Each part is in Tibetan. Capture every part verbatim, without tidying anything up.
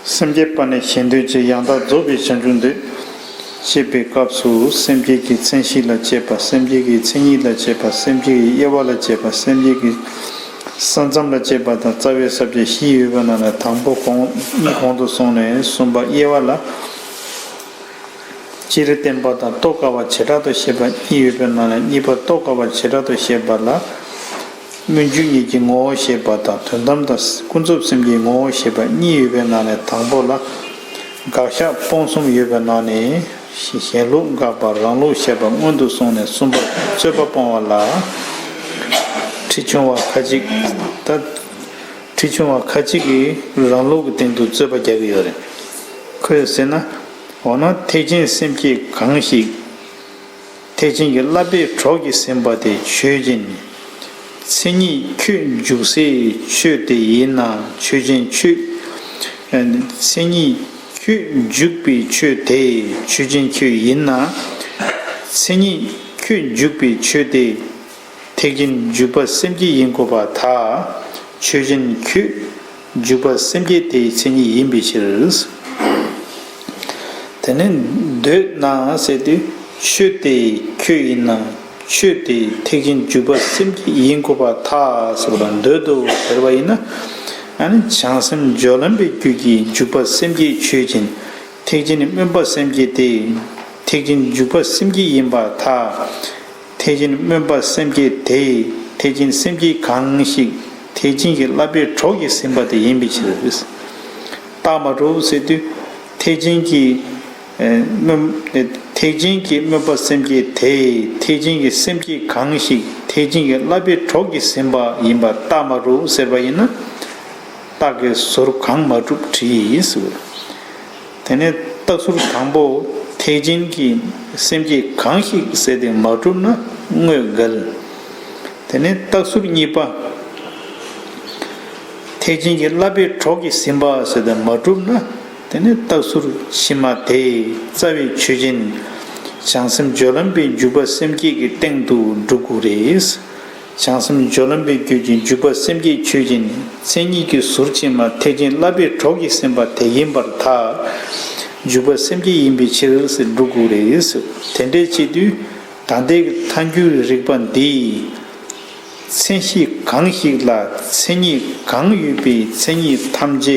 སེམས་བསྐྱེད་པ་ནི་གཞན་དོན་བྱེད། ཡང་དག་རྫོགས་པའི་བྱང་ཆུབ་འདོད། ཅེས་པའི་སྐབས་སུ་སེམས་བསྐྱེད་ཀྱི་མཚན་གཞི་ལ་བྱེད་པ། སེམས་བསྐྱེད་ཀྱི་མཚན་ཉིད་ལ་བྱེད་པ། སེམས་བསྐྱེད་ཀྱི་དབྱེ་བ་ལ་བྱེད་པ། སེམས་བསྐྱེད་ཀྱི་ས་མཚམས་ལ་བྱེད་པ་དང་རྩ་བའི་ས་བཅད་བཞི་ཡོད་པའི་ནང་ནས་དང་པོ་གོང་གཉིས་གོང་དུ་སོང་ནས་གསུམ་པ་དབྱེ་བ་ལ། སྤྱིར་བསྟན་པ་དང་རྟོགས་དཀའ་བ་བྱེ་བྲག་ཏུ་བཤད་པ་གཉིས་ཡོད་པའི་ནང་ནས་གཉིས་པ་རྟོགས་དཀའ་བ་བྱེ་བྲག་ཏུ་བཤད་པ་ལ། སྨོན་འཇུག་གཉིས་ཀྱི་ངོ་བོ་བཤད་པ་དང་དོན་དམ་དང་ཀུན་རྫོབ་སེམས་ཀྱི་ངོ་བོ་བཤད་པ་གཉིས་ཡོད་པའི་ནང་ནས་དང་པོ་ལ། དགག་བཞག་སྤོང་གསུམ་ཡོད་པའི་ནང་ནས་གཞན་ལུགས་དགག་པ་རང་ལུགས་བཤད་པ་སྔོན་དུ་སོང་ནས་གསུམ་པ་རྩོད་པ་སྤོང་བ་ལ། ཁྲིད་ཆུང་བ་ཁ་ཅིག་ད། ཁྲིད་ཆུང་བ་ཁ་ཅིག་གིས་རང་ལུགས་ཀྱི་སྟེང་དུ་རྩོད་པ་རྒྱག་གི་ཡོད་རེད། ཁོས་ཟེར་ན། འོ་ན་ཐེག་ཆེན་སེམས་བསྐྱེད་གང་ཞིག་ཐེག་ཆེན་གྱི་བསླབ་པའི་གྲོགས་ཀྱིས་ཟིན་པ་དེ་ཆོས་ཅན། མཚན་ཉིད་ཁྱོད་འཇུག་སའི་ཆོས་དེ་ཡིན་ན་ཆོས་ཅན། ཁྱོད། མཚན་ཉིད་ཁྱོད་འཇུག་པའི་ཆོས་དེ་ཆོས་ཅན། ཁྱོད་ཡིན་ན། མཚན་ཉིད་ཁྱོད་འཇུག་པའི་ཆོས་དེ། ཐེག་ཆེན་འཇུག་པ་སེམས་བསྐྱེད་ཡིན་དགོས་པར་ཐལ། ཆོས་ཅན། ཁྱོད་འཇུག་པ་སེམས་བསྐྱེད་དེའི་མཚན་ཉིད་ཡིན་པའི་ཕྱིར། དེ་ནས་འདོད་ན་ཟེར་དུས་ཆོས་དེ་ཁྱོད་ཡིན་ན་ཆོས་དེ་ཐེག་ཆེན་འཇུག་པ་སེམས་བསྐྱེད་ཡིན་དགོས་པར་ཐལ་ཟེར་བ་ལ་འདོད་དོ་ཟེར་བ་ཡིན་ན། ཨ་ནི་བྱང་སེམས་སྦྱོར་ལམ་པའི་རྒྱུད་ཀྱི་འཇུག་པ་སེམས་བསྐྱེད་ཆོས་ཅན། ཐེག་ཆེན་སྨོན་པ་སེམས་བསྐྱེད་དེ། ཐེག་ཆེན་འཇུག་པ་སེམས་བསྐྱེད་ཡིན་པར་ཐལ། ཐེག་ཆེན་སྨོན་པ་སེམས་བསྐྱེད་དེ། ཐེག་ཆེན་སེམས་བསྐྱེད་གང་ཞིག་ཐེག་ཆེན་གྱི་བསླབ་པའི་གྲོགས་ཀྱིས་ཟིན་པ་དེ་ཡིན་པའི་ཕྱིར། རྟགས་མ་གྲུབ་ཟེར་དུས། ཐེག་ཆེན་གྱི་ཨ་སྨོན། ཐེག་ཆེན་གྱི་སྨོན་པ་སེམས་བསྐྱེད་དེ། ཐེག་ཆེན་གྱི་སེམས་བསྐྱེད་གང་ཞིག་ཐེག་ཆེན་གྱི་བསླབ་པའི་གྲོགས་ཀྱིས་ཟིན་པ་ཡིན་པར་རྟགས་མ་གྲུབ་ཟེར་བ་ཡིན་ན། རྟགས་ཀྱི་ཟུར་གང་མ་གྲུབ་བྲིས་ཟེར། དེ་ནས་རྟགས་ཟུར་དང་པོ། ཐེག་ཆེན་གྱི་སེམས་བསྐྱེད་གང་ཞིག་ཟེར་ཏེ་མ་གྲུབ་ན་དངོས་འགལ། དེ་ནས་རྟགས་ཟུར་གཉིས་པ། ཐེག་ཆེན་གྱི་བསླབ་པའི་གྲོགས་ཀྱིས་ཟིན་པ་ཟེར་ཏེ་མ་གྲུབ་ན། དེ་ནས་རྟགས་ཟུར་ཕྱི་མ་དེ་རྩ་བའི་ཆོས་ཅན། བྱང་སེམས་སྦྱོར་ལམ་པའི་འཇུག་པ་སེམས་བསྐྱེད་ཀྱི་སྟེང་དུ་སྒྲུབ་དགོས་རེད། བྱང་སེམས་སྦྱོར་ལམ་པའི་རྒྱུད་ཀྱི་འཇུག་པ་སེམས་བསྐྱེད་ཆོས་ཅན། མཚན་ཉིད་ཀྱི་ཟུར་ཕྱི་མ་ཐེག་ཆེན་བསླབ་པའི་གྲོགས་ཀྱིས་ཟིན་པ་དེ་ཡིན་པར་ཐལ། འཇུག་པ་སེམས་བསྐྱེད་ཡིན་པའི་ཕྱིར་ཟེར་སྒྲུབ་དགོས་རེད། དེ་འདྲའི་ཕྱིར་དུས་ད་ལྟའི་ཐལ་འགྱུར་རིགས་པ་འདིས། མཚན་གཞི་གང་ཞིག་ལ་མཚན་ཉིད་གང་ཡོད་པའི་མཚན་ཉིད་ཐམས་ཅད་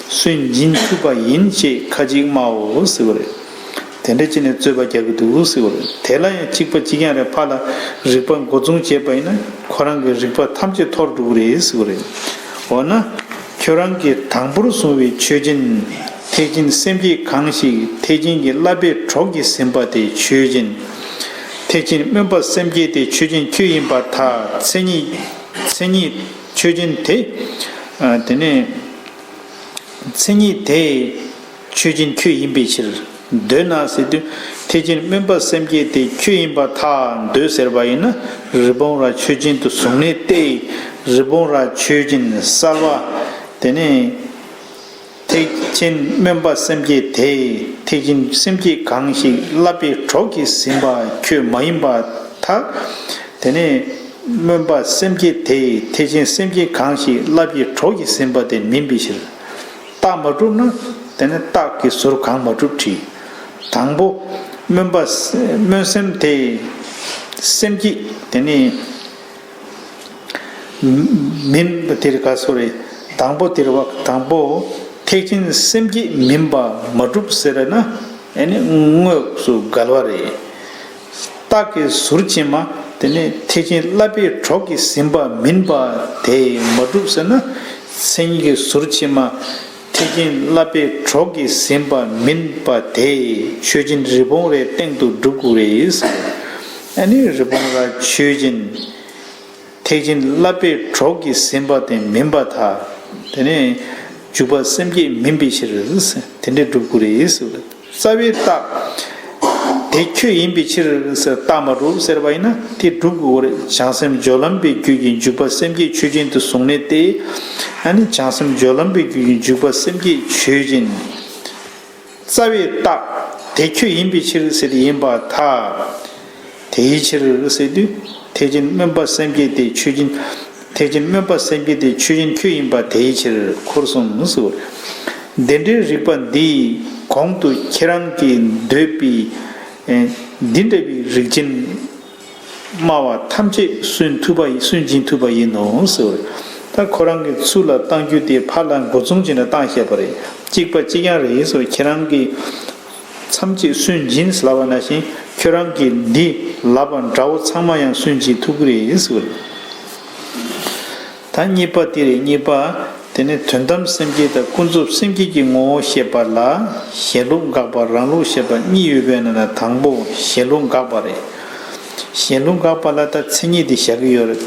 སུན་འབྱིན་ཐུབ་པ་ཡིན་ཞེས་ཁ་ཅིག་སྨྲའོ་ཟེར་བ་རེད། དེ་འདྲ་བྱས་ནས་རྩོད་པ་རྒྱག་གི་འདུག་ཟེར་བ་རེད། དེ་ལ་ཡང་གཅིག་པ་གཅིག་རྐྱང་རེད། ཕར་ལ་རིགས་པ་འགོ་བཙུགས་བྱས་པ་ཡིན་ན་ཁོ་རང་གི་རིགས་པ་ཐམས་ཅད་འཐོར་འགྲོ་གི་རེད་ཟེར་བ་རེད། འོ་ན། ཁྱོད་རང་གིས་དང་པོར་གསུངས་པའི་ཆོས་ཅན། ཐེག་ཆེན་སེམས་བསྐྱེད་གང་ཞིག་ཐེག་ཆེན་གྱི་བསླབ་པའི་གྲོགས་ཀྱིས་ཟིན་པ་དེ་ཆོས་ཅན། ཐེག་ཆེན་སྨོན་པ་སེམས་བསྐྱེད་དེ་ཆོས་ཅན་ཁྱོད་ཡིན་པར་ཐལ། མཚན་ཉིད། མཚན་ཉིད་ཆོས་ཅན་དེ། ཨ་དེ་ནས། མཚན་ཉིད་དེ་ཆོས་ཅན་ཁྱོད་ཡིན་པའི་ཕྱིར། འདོད་ན་ཟེར་དུས་ཐེག་ཆེན་སྨོན་པ་སེམས་བསྐྱེད་དེ་ཁྱོད་ཡིན་པར་ཐལ་འདོད་ཟེར་བ་ཡིན་ན། རི་བོང་རྭ་ཆོས་ཅན་དུ་བཟུང་ནས་ཏེ། རི་བོང་རྭ་ཆོས་ཅན་གསལ་བ། དེ་ནས་ཐེག་ཆེན་སྨོན་པ་སེམས་བསྐྱེད་དེ་ཐེག་ཆེན་སེམས་བསྐྱེད་གང་ཞིག་བསླབ་པའི་གྲོགས་ཀྱིས་ཟིན་པ་ཁྱོད་མ་ཡིན་པར་ཐལ། དེ་ནས་སྨོན་པ་སེམས་བསྐྱེད་དེ་ཐེག་ཆེན་སེམས་བསྐྱེད་གང་ཞིག་བསླབ་པའི་གྲོགས་ཀྱིས་ཟིན་པ་དེ་མིན་པའི་ཕྱིར། རྟགས་མ་གྲུབ་ན་དེ་ནི་རྟགས་ཀྱི་ཟུར་གང་མ་གྲུབ་བྲིས། དང་པོ། སྨོན་པ་སྨོན་སེམས་དེ་སེམས་བསྐྱེད་དེ་ནི་མིན་པ་དེར་ག་སོ་རེད། དང་པོ་དེར་བ་དང་པོ་ཐེག་ཆེན་སེམས་བསྐྱེད་མིན་པ་མ་གྲུབ་ཟེར་ན་ཨེ་ནི་དངོས་སུ་འགལ་བ་རེད། རྟགས་ཀྱི་ཟུར་ཕྱི་མ་དེ་ནི་ཐེག་ཆེན་བསླབ་པའི་གྲོགས་ཀྱིས་ཟིན་པ་མིན་པ་དེ་མ་གྲུབ་ཟེར་ན། མཚན་ཉིད་ཀྱི་ཟུར་ཕྱི་མ་ཐེག་ཆེན་བསླབ་པའི་གྲོགས་ཀྱིས་ཟིན་པ་མིན་པ་དེ་ཆོས་ཅན་རི་བོང་རྭའི་སྟེང་དུ་སྒྲུབ་དགོས་རེད། ཨ་ནི་རི་བོང་རྭ་ཆོས་ཅན། ཐེག་ཆེན་བསླབ་པའི་གྲོགས་ཀྱིས་ཟིན་པ་དེ་མིན་པར་ཐལ། དེ་ནས་འཇུག་པ་སེམས་བསྐྱེད་མིན་པའི་ཕྱིར། དེ་འདྲས་སྒྲུབ་དགོས་རེད་ཟེར། རྩ་བའི་རྟགས། དེ་ཁྱོད་ཡིན་པའི་ཕྱིར་ཟེར་རྟགས་མ་གྲུབ་ཟེར་བ་ཡིན་ན་དེ་སྒྲུབ་དགོས་རེད། བྱང་སེམས་སྦྱོར་ལམ་པའི་རྒྱུད་ཀྱི་འཇུག་པ་སེམས་བསྐྱེད་ཆོས་ཅན་དུ་བཟུང་ནས་ཏེ། ཨ་ནི་བྱང་སེམས་སྦྱོར་ལམ་པའི་རྒྱུད་ཀྱི་འཇུག་པ་སེམས་བསྐྱེད་ཆོས་ཅན། རྩ་བའི་རྟགས། དེ་ཁྱོད་ཡིན་པའི་ཕྱིར་ཟེར་ཡིན་པར་ཐལ། དེའི་ཕྱིར་ཟེར་དུས་ཐེག་ཆེན་སྨོན་པ་སེམས་བསྐྱེད་དེ་ཆོས་ཅན། ཐེག་ཆེན་སྨོན་པ་སེམས་བསྐྱེད་དེ་ཆོས་ཅན་ཁྱོད་ཡིན་པ་དེའི་ཕྱིར་འཁོར་གསུམ་ཟེར། དེ་འདྲའི་རིགས་པ་འདིས་གོང་དུ་ཁྱེད་རང་གིས་འདོད་པའི་ཨེ་འདི་འདྲ་བའི་རིགས་ཅན་སྨྲ་བ་ཐམས་ཅད་སུན་ཐུབ་པ་སུན་འབྱིན་ཐུབ་པ་ཡིན་ནོ་ཟེར། ད་ཁོ་རང་གི་ཚུལ་ལ་བཏང་རྒྱུ་དེ་ཕར་ལ་འགོ་བཙུགས་བྱས་ནས་བཏང་བཞག་པ་རེད། གཅིག་པ་གཅིག་རྐྱང་རེད་ཟེར། ཁྱེད་རང་གིས་མཚམས་གཅིག་སུན་འབྱིན་ཟེར་ལབ་པ་ནང་བཞིན་ཁྱོད་རང་གིས་འདི་ལབ་པ་འདྲ་བོ་ཚང་མ་ཡང་སུན་འབྱིན་ཐུབ་ཀྱི་རེད་ཟེར། ད་གཉིས་པ་དེ་རེད། གཉིས་པ། དེ་ནས་དོན་དམ་སེམས་བསྐྱེད་དང་ཀུན་རྫོབ་སེམས་བསྐྱེད་ཀྱི་ངོ་བོ་བཤད་པ་ལ་གཞན་ལུགས་དགག་པ་རང་ལུགས་བཤད་པ་གཉིས་ཡོད་པའི་ནང་ན་དང་པོ་གཞན་ལུགས་དགག་པ་རེད། གཞན་ལུགས་དགག་པ་ལ་ད་མཚན་ཉིད་དེ་བཞག་གི་ཡོད་རེད།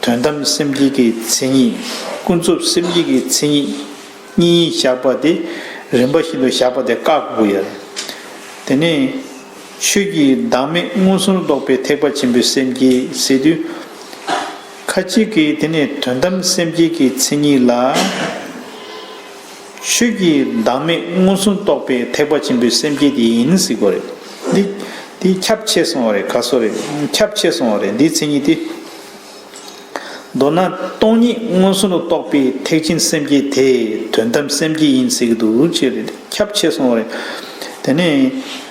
དོན་དམ་སེམས་བསྐྱེད་ཀྱི་མཚན་ཉིད། ཀུན་རྫོབ་སེམས་བསྐྱེད་ཀྱི་མཚན་ཉིད། གཉིས་བཞག་པ་དེ་རིམ་པ་བཞིན་དུ་བཞག་པ་དེ་བཀག་དགོས་ཡོད་རེད། དེ་ནས་ཆོས་ཀྱི་བདག་མེད་མངོན་སུམ་རྟོགས་པའི་ཐེག་པ་ཆེན་པོའི་སེམས་བསྐྱེད་ཟེར་དུས། ཁ་ཅིག་གིས་དེ་ནས་དོན་དམ་སེམས་བསྐྱེད་ཀྱི་མཚན་ཉིད་ལ་ཆོས་ཀྱི་བདག་མེད་མངོན་སུམ་རྟོགས་པའི་ཐེག་པ་ཆེན་པོའི་སེམས་བསྐྱེད་དེ་ཡིན་ཟེར་གྱི་ཡོད་རེད། འདི་འདི་ཁྱབ་ཆེ་སོང་བ་རེད། ག་སོ་རེད། ཁྱབ་ཆེ་སོང་བ་རེད། འདིའི་མཚན་ཉིད་དེ། མདོར་ན་སྟོང་ཉིད་མངོན་སུམ་དུ་རྟོགས་པའི་ཐེག་ཆེན་སེམས་བསྐྱེད་དེ་དོན་དམ་སེམས་བསྐྱེད་ཡིན་ཟེར་གྱི་འདུག་ཅེས་རེད། ཁྱབ་ཆེ་སོང་བ་རེད། དེ་ནས་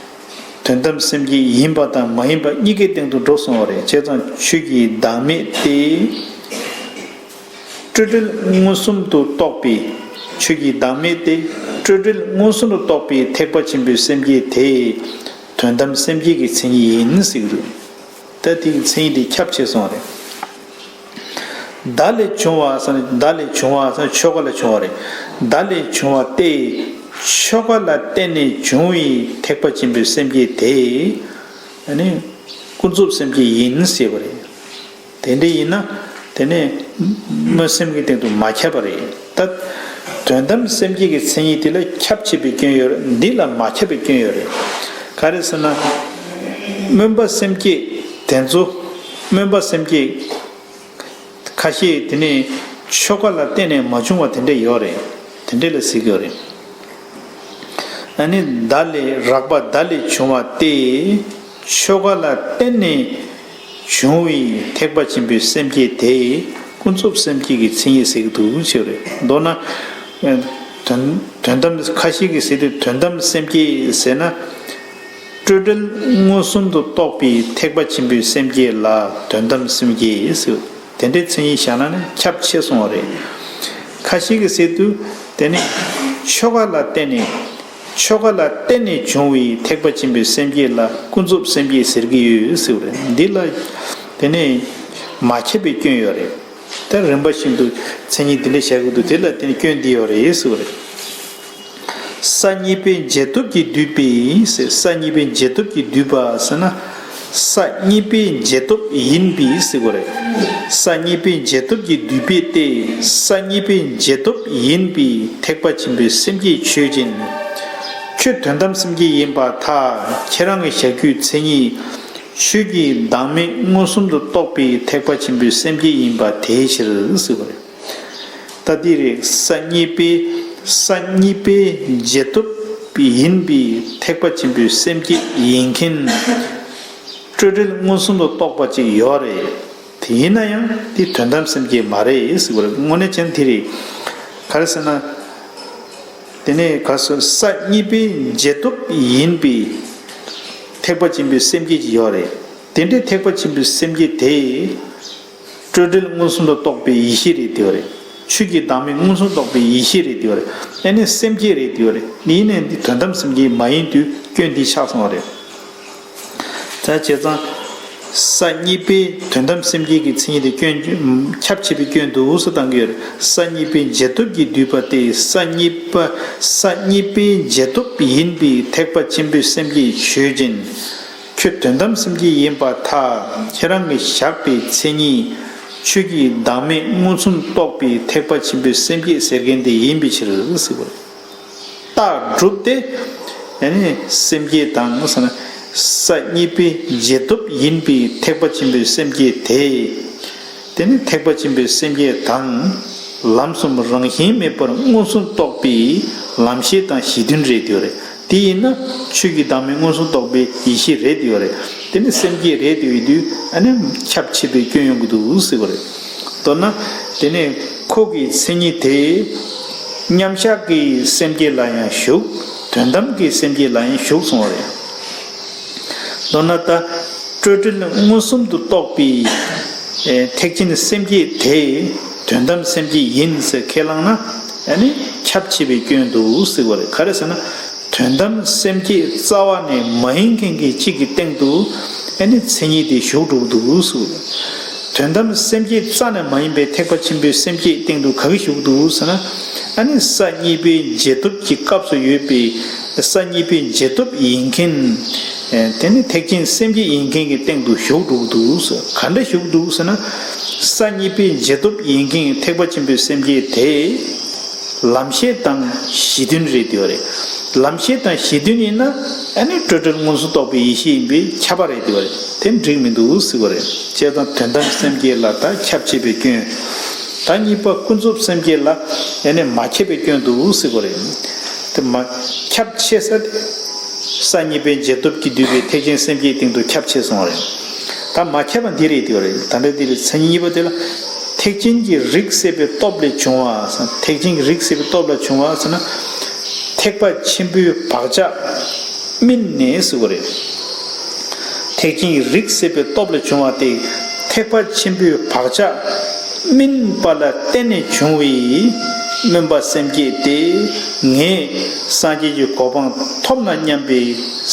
དོན་དམ་སེམས་བསྐྱེད་ཡིན་པ་དང་མ་ཡིན་པ་གཉིས་ཀའི་སྟེང་དུ་འགྲོ་སོང་བ་རེད། བྱས་ཙང་ཆོས་ཀྱི་བདག་མེད་དེ་སྤྲོས་བྲལ་མངོན་སུམ་དུ་རྟོགས་པའི་ཆོས་ཀྱི་བདག་མེད་དེ་སྤྲོས་བྲལ་མངོན་སུམ་དུ་རྟོགས་པའི་ཐེག་པ་ཆེན་པོའི་སེམས་བསྐྱེད་དེ་དོན་དམ་སེམས་བསྐྱེད་ཀྱི་མཚན་ཉིད་ཡིན་ཟེར་གྱི་འདུག་ད་དེ་གི་མཚན་ཉིད་དེ་ཁྱབ་ཆེ་སོང་བ་རེད། བརྡ་ལས་བྱུང་བ་ཟེར་ན། བརྡ་ལས་བྱུང་བ་ཟེར་ན་ཆོས་འགའ་ལ་བྱུང་བ་རེད། བརྡ་ལས་བྱུང་བ་སྟེ། ཆོས་འགའ་ལ་བརྟེན་ནས་བྱུང་བའི་ཐེག་པ་ཆེན་པོའི་སེམས་བསྐྱེད་དེ། ཨ་ནི་ཀུན་རྫོབ་སེམས་བསྐྱེད་ཡིན་ཟེར་བ་རེད། དེ་འདྲ་ཡིན་ན་དེ་ནས་སྨོན་སེམས་ཀྱི་སྟེང་དུ་མ་ཁྱབ་པ་རེད། ད་དོན་དམ་སེམས་བསྐྱེད་ཀྱི་མཚན་ཉིད་དེ་ལ་ཁྱབ་ཆེས་པའི་སྐྱོན་ཡོད་རེད། འདི་ལ་མ་ཁྱབ་པའི་སྐྱོན་ཡོད་རེད། ག་རེ་ཟེར་ན། སྨོན་པ་སེམས་བསྐྱེད་དེ་ཚོ། སྨོན་པ་སེམས་བསྐྱེད་ཁ་ཤས་དེ་ནས་ཆོས་འགའ་ལ་བརྟེན་ནས་མ་བྱུང་བ་དེ་འདྲ་ཡོད་རེད། དེ་འདྲ་ལ་ཟེར་གྱི་ཡོད་རེད། ཨ་ནི་བརྡ་ལས་རགས་པ་བརྡ་ལས་བྱུང་བ་སྟེ། ཆོས་འགའ་ལ་བརྟེན་ནས་བྱུང་བའི་ཐེག་པ་ཆེན་པོའི་སེམས་བསྐྱེད་དེ་ཀུན་རྫོབ་སེམས་བསྐྱེད་ཀྱི་མཚན་ཉིད་ཟེར་གྱི་འདུག་ཅེས་རེད། མདོར་ན། དོན་དོན་དམ་ཁ་ཤས་ཀྱིས་ཟེར་དུས་དོན་དམ་སེམས་བསྐྱེད་ཟེར་ན། སྤྲོས་བྲལ་མངོན་སུམ་དུ་རྟོགས་པའི་ཐེག་པ་ཆེན་པོའི་སེམས་བསྐྱེད་ལ་དོན་དམ་སེམས་བསྐྱེད་ཟེར། དེ་འདྲའི་མཚན་ཉིད་བཞག་ན་ནི་ཁྱབ་ཆེ་སོང་བ་རེད། ཁ་ཤས་ཀྱིས་ཟེར་དུས་དེ་ནི་ཆོས་འགའ་ལ་བརྟེན་ནས། ཆོས་འགའ་ལ་བརྟེན་ནས་བྱུང་བའི་ཐེག་པ་ཆེན་པོའི་སེམས་བསྐྱེད་ལ་ཀུན་རྫོབ་སེམས་བསྐྱེད་ཟེར་གྱི་ཡོད་ཟེར་བ་རེད། འདི་ལ་དེ་ནི་མ་ཁྱབ་པའི་སྐྱོན་ཡོད་རེད། ད་རིམ་པ་བཞིན་དུ་མཚན་ཉིད་འདི་འདྲ་བཞག་གི་འདུག་དེ་ལ་བརྟེན་ནས་སྐྱོན་འདི་ཡོད་རེད་ཟེར་བ་རེད། ས་གཉིས་པའི་འབྱེད་སྟོབས་ཀྱིས་བསྡུས་པའི་ཟེར། ས་གཉིས་པའི་འབྱེད་སྟོབས་ཀྱིས་བསྡུས་པ་ཟེར་ན། ས་གཉིས་པའི་འབྱེད་སྟོབས་ཡིན་པའི་ཟེར་དགོས་རེད། ས་གཉིས་པའི་འབྱེད་སྟོབས་ཀྱིས་བསྡུས་པའི་སྟེ། ས་གཉིས་པའི་འབྱེད་སྟོབས་ཡིན་པའི་ཐེག་པ་ཆེན་པོའི་སེམས་བསྐྱེད་ཆོས་ཅན། ཁྱོད་དོན་དམ་སེམས་བསྐྱེད་ཡིན་པར་ཐལ། ཁྱེད་རང་གི་བཞག་རྒྱུའི་མཚན་ཉིད། ཆོས་ཀྱི་བདག་མེད་མངོན་སུམ་དུ་རྟོགས་པའི་ཐེག་པ་ཆེན་པོའི་སེམས་བསྐྱེད་ཡིན་པ་དེའི་ཕྱིར་ཟེར་བ་རེད། ད་འདི་རེད། ས་གཉིས་པའི། ས་གཉིས་པའི་འབྱེད་སྟོབས་ཡིན་པའི་ཐེག་པ་ཆེན་པོའི་སེམས་བསྐྱེད་ཡིན་མཁན། སྤྲོས་བྲལ་མངོན་སུམ་དུ་རྟོགས་པ་ཅིག་ཡོད་རེད། དེ་ཡིན་ན་ཡང་དེ་དོན་དམ་སེམས་བསྐྱེད་མ་རེད་ཟེར་བ་རེད། དངོས་གནས་བྱས་ན་དེ་རེད། ག་རེ་ཟེར་ན། དེ་ནས་ག་སོ་ས་གཉིས་པའི་འབྱེད་སྟོབས་ཡིན་པའི་ཐེག་པ་ཆེན་པོའི་སེམས་བསྐྱེད་ཅིག་ཡོད་རེད། དེ་འདྲའི་ཐེག་པ་ཆེན་པོའི་སེམས་བསྐྱེད་དེ། སྤྲོས་བྲལ་མངོན་སུམ་དུ་རྟོགས་པའི་ཡེ་ཤེས་རེད་དེ་བ་རེད། ཆོས་ཀྱི་བདག་མེད་མངོན་སུམ་རྟོགས་པའི་ཡེ་ཤེས་རེད་དེ་བ་རེད། ཨ་ནི་སེམས་བསྐྱེད་རེད་དེ་བ་རེད། ཡིན་ནའི་འདི་དོན་དམ་སེམས་བསྐྱེད་མ་ཡིན་དུས་སྐྱོན་འདི་ཆགས་སོང་བ་རེད། ད་བྱས་ཙང་། ས་གཉིས་པའི་དོན་དམ་སེམས་བསྐྱེད་ཀྱི་མཚན་ཉིད་དེ་སྐྱོན་ཁྱབ་ཆེ་བའི་སྐྱོན་འདུག་སེ་བཏང་གི་ཡོད་རེད། ས་གཉིས་པའི་འབྱེད་སྟོབས་ཀྱིས་བསྡུས་པ་སྟེ། ས་གཉིས་པ། ས་གཉིས་པའི་འབྱེད་སྟོབས་ཡིན་པའི་ཐེག་པ་ཆེན་པོའི་སེམས་བསྐྱེད་ཆོས་ཅན། ཁྱོད་དོན་དམ་སེམས་བསྐྱེད་ཡིན་པར་ཐལ། ཁྱེད་རང་གིས་བཞག་པའི་མཚན་ཉིད། ཆོས་ཀྱི་བདག་མེད་མངོན་སུམ་རྟོགས་པའི་ཐེག་པ་ཆེན་པོའི་སེམས་བསྐྱེད་ཟེར་མཁན་དེ་ཡིན་པའི་ཕྱིར་ཟེར་བ་རེད། རྟགས་གྲུབ་སྟེ། ཡ་ནི་སེམས་བསྐྱེད་དང་ཟེར་ན། ས་གཉིས་པའི་འབྱེད་སྟོབས་ཡིན་པའི་ཐེག་པ་ཆེན་པོའི་སེམས་བསྐྱེད་དེ། དེ་ནི་ཐེག་པ་ཆེན་པོའི་སེམས་བསྐྱེད་དང་། ལམ་གསུམ་རང་བཞིན་མེད་པར་མངོན་སུམ་རྟོགས་པའི་ལམ་ཤེས་དང་གཞི་མཐུན་རེད་དེ་བ་རེད། དེ་ཡིན་ན་ཆོས་ཀྱི་བདག་མེད་མངོན་སུམ་རྟོགས་པའི་ཡེ་ཤེས་རེད་དེ་བ་རེད། དེ་ནི་སེམས་བསྐྱེད་རེད་དེ་བའི་དུས་ཨ་ནི་ཁྱབ་ཆེ་བའི་སྐྱོན་ཡོང་གི་འདུག་ཟེར་བ་རེད། མདོར་ན། དེ་ནས་ཁོ་གི་མཚན་ཉིད་དེ། མཉམ་གཞག་གི་སེམས་བསྐྱེད་ལ་ཡང་ཞུགས། དོན་དམ་གྱི་སེམས་བསྐྱེད་ལ་ཡང་ཞུགས་གསུངས་པ་རེད། མདོར་ན་ད་སྤྲོས་བྲལ་མངོན་སུམ་དུ་རྟོགས་པའི་ཐེག་ཆེན་སེམས་བསྐྱེད་དེ་དོན་དམ་སེམས་བསྐྱེད་ཡིན་ཟེར་ཁས་བླངས་ན། ཨ་ནི་ཁྱབ་ཆེས་པའི་སྐྱོན་འདུག་ཟེར་བ་རེད། ག་རེ་ཟེར་ན། དོན་དམ་སེམས་བསྐྱེད་རྩ་བ་ནས་མ་ཡིན་མཁན་གྱི་གཅིག་གི་སྟེང་དུ་ཨ་ནི་མཚན་ཉིད་དེ་ཞུགས་འགྲོ་གི་འདུག་ཟེར། དོན་དམ་སེམས་བསྐྱེད་རྩ་ནས་མ་ཡིན་པའི་ཐེག་པ་ཆེན་པོའི་སེམས་བསྐྱེད་སྟེང་དུ་ག་གི་ཞུགས་འདུག་ཟེར་ན། ཨ་ནི་ས་གཉིས་པའི་འབྱེད་སྟོབས་ཀྱི་སྐབས་སུ་ཡོད་པའི་ས་གཉིས་པའི་འབྱེད་སྟོབས་ཡིན་མཁན། དེ་ནི་ཐེག་ཆེན་སེམས་བསྐྱེད་ཡིན་མཁན་གྱི་སྟེང་དུ་ཞུགས་འགྲོ་གི་འདུག་ཟེར། ག་འདྲ་ཞུགས་འདུག་ཟེར་ན། ས་གཉིས་པའི་འབྱེད་སྟོབས་ཡིན་མཁན་གྱི་ཐེག་པ་ཆེན་པོའི་སེམས་བསྐྱེད་དེ། ལམ་ཤེས་དང་གཞི་མཐུན་རེད་དེ་བ་རེད། ལམ་ཤེས་དང་གཞི་མཐུན་ཡིན་ན། ཨ་ནི་སྤྲོས་བྲལ་མངོན་སུམ་རྟོགས་པའི་ཡེ་ཤེས་ཡིན་པས་ཁྱབ་པ་རེད་དེ་བ་རེད། དེ་འགྲིག་མི་འདུག་ཟེར་བ་རེད། བྱས་ཙང་དོན་དམ་སེམས་བསྐྱེད་ལ་ད་ཁྱབ་ཆེས་པའི་སྐྱོན། ད་གཉིས་པ་ཀུན་རྫོབ་སེམས་བསྐྱེད་ལ་ཨ་ནི་མ་ཁྱབ་པའི་སྐྱོན་འདུག་ཟེར་བ་རེད། དེ་མ་ཁྱབ་ཆེས་ས་དེ། ས་གཉིས་པའི་འབྱེད་སྟོབས་ཀྱིས་བསྡུས་པའི་ཐེག་ཆེན་སེམས་བསྐྱེད་སྟེང་དུ་ཁྱབ་ཆེས་སོང་བ་རེད། ད་མ་ཁྱབ་པ་འདི་རེད་དེ་བ་རེད། ད་ལྟ་འདི་རེད། མཚན་ཉིད་གཉིས་པ་དེ་ལ། ཐེག་ཆེན་གྱི་རིགས་སད་པའི་སྟོབས་ལས་བྱུང་བ་ཟེར། ཐེག་ཆེན་གྱི་རིགས་སད་པའི་སྟོབས་ལ་བྱུང་བ་ཟེར་ན། ཐེག་པ་ཆེན་པོའི་བག་ཆགས་སྨིན་ནས་ཟེར་བ་རེད། ཐེག་ཆེན་གྱི་རིགས་སད་པའི་སྟོབས་ལ་བྱུང་བ་དེ། ཐེག་པ་ཆེན་པོའི་བག་ཆགས་སྨིན་པ་ལ་བརྟེན་ནས་བྱུང་བའི་སྨོན་པ་སེམས་བསྐྱེད་དེ། ངས་སངས་རྒྱས་ཀྱི་གོ་འཕང་ཐོབ་ན་སྙམ་པའི་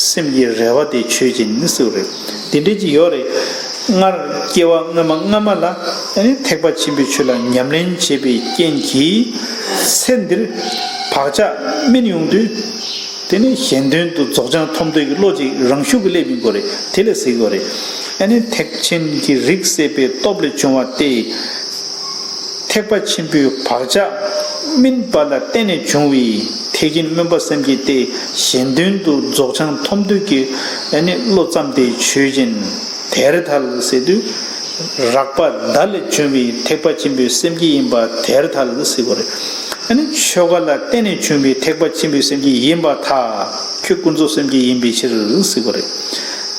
སེམས་ཀྱི་རེ་བ་དེ་ཆོས་ཅན་ཟེར་བ་རེད། དེ་འདྲ་ཅིག་ཡོད་རེད། སྔར་སྐྱེ་བ་སྔ་མ་སྔ་མ་ལ་ཨ་ནི་ཐེག་པ་ཆེན་པོའི་ཆོས་ལ་ཉམས་ལེན་བྱས་པའི་རྐྱེན་གྱིས་ཚེ་འདིར་བག་ཆགས་སྨིན་ཡོང་དུས། དེ་ནི་གཞན་དོན་དུ་རྫོགས་བྱང་ཐོབ་འདོད་ཀྱི་བློ་ཅིག་རང་ཤུགས་ཀྱིས་སླེབས་ཡོང་གི་རེད། དེ་ལ་ཟེར་གྱི་རེད། ཨ་ནི་ཐེག་ཆེན་གྱི་རིགས་སད་པའི་སྟོབས་ལས་བྱུང་བ་སྟེ། ཐེག་པ་ཆེན་པོའི་བག་ཆགས་སྨིན་པ་ལ་བརྟེན་ནས་བྱུང་བའི་ཐེག་ཆེན་སྨོན་པ་སེམས་བསྐྱེད་དེ། གཞན་དོན་དུ་རྫོགས་བྱང་ཐོབ་འདོད་ཀྱི་ཨ་ནི་བློ་ཙམ་དེ་ཆོས་ཅན། དེར་ཐལ་ཟེར་དུས། རགས་པ་བརྡ་ལས་བྱུང་བའི་ཐེག་པ་ཆེན་པོའི་སེམས་བསྐྱེད་ཡིན་པ་དེར་ཐལ་ཟེར་བ་རེད། ཨ་ནི་ཆོ་ག་ལ་བརྟེན་ནས་བྱུང་བའི་ཐེག་པ་ཆེན་པོའི་སེམས་བསྐྱེད་ཡིན་པར་ཐལ། ཁྱོད་ཀུན་རྫོབ་སེམས་བསྐྱེད་ཡིན་པའི་ཕྱིར་ཟེར་བ་རེད།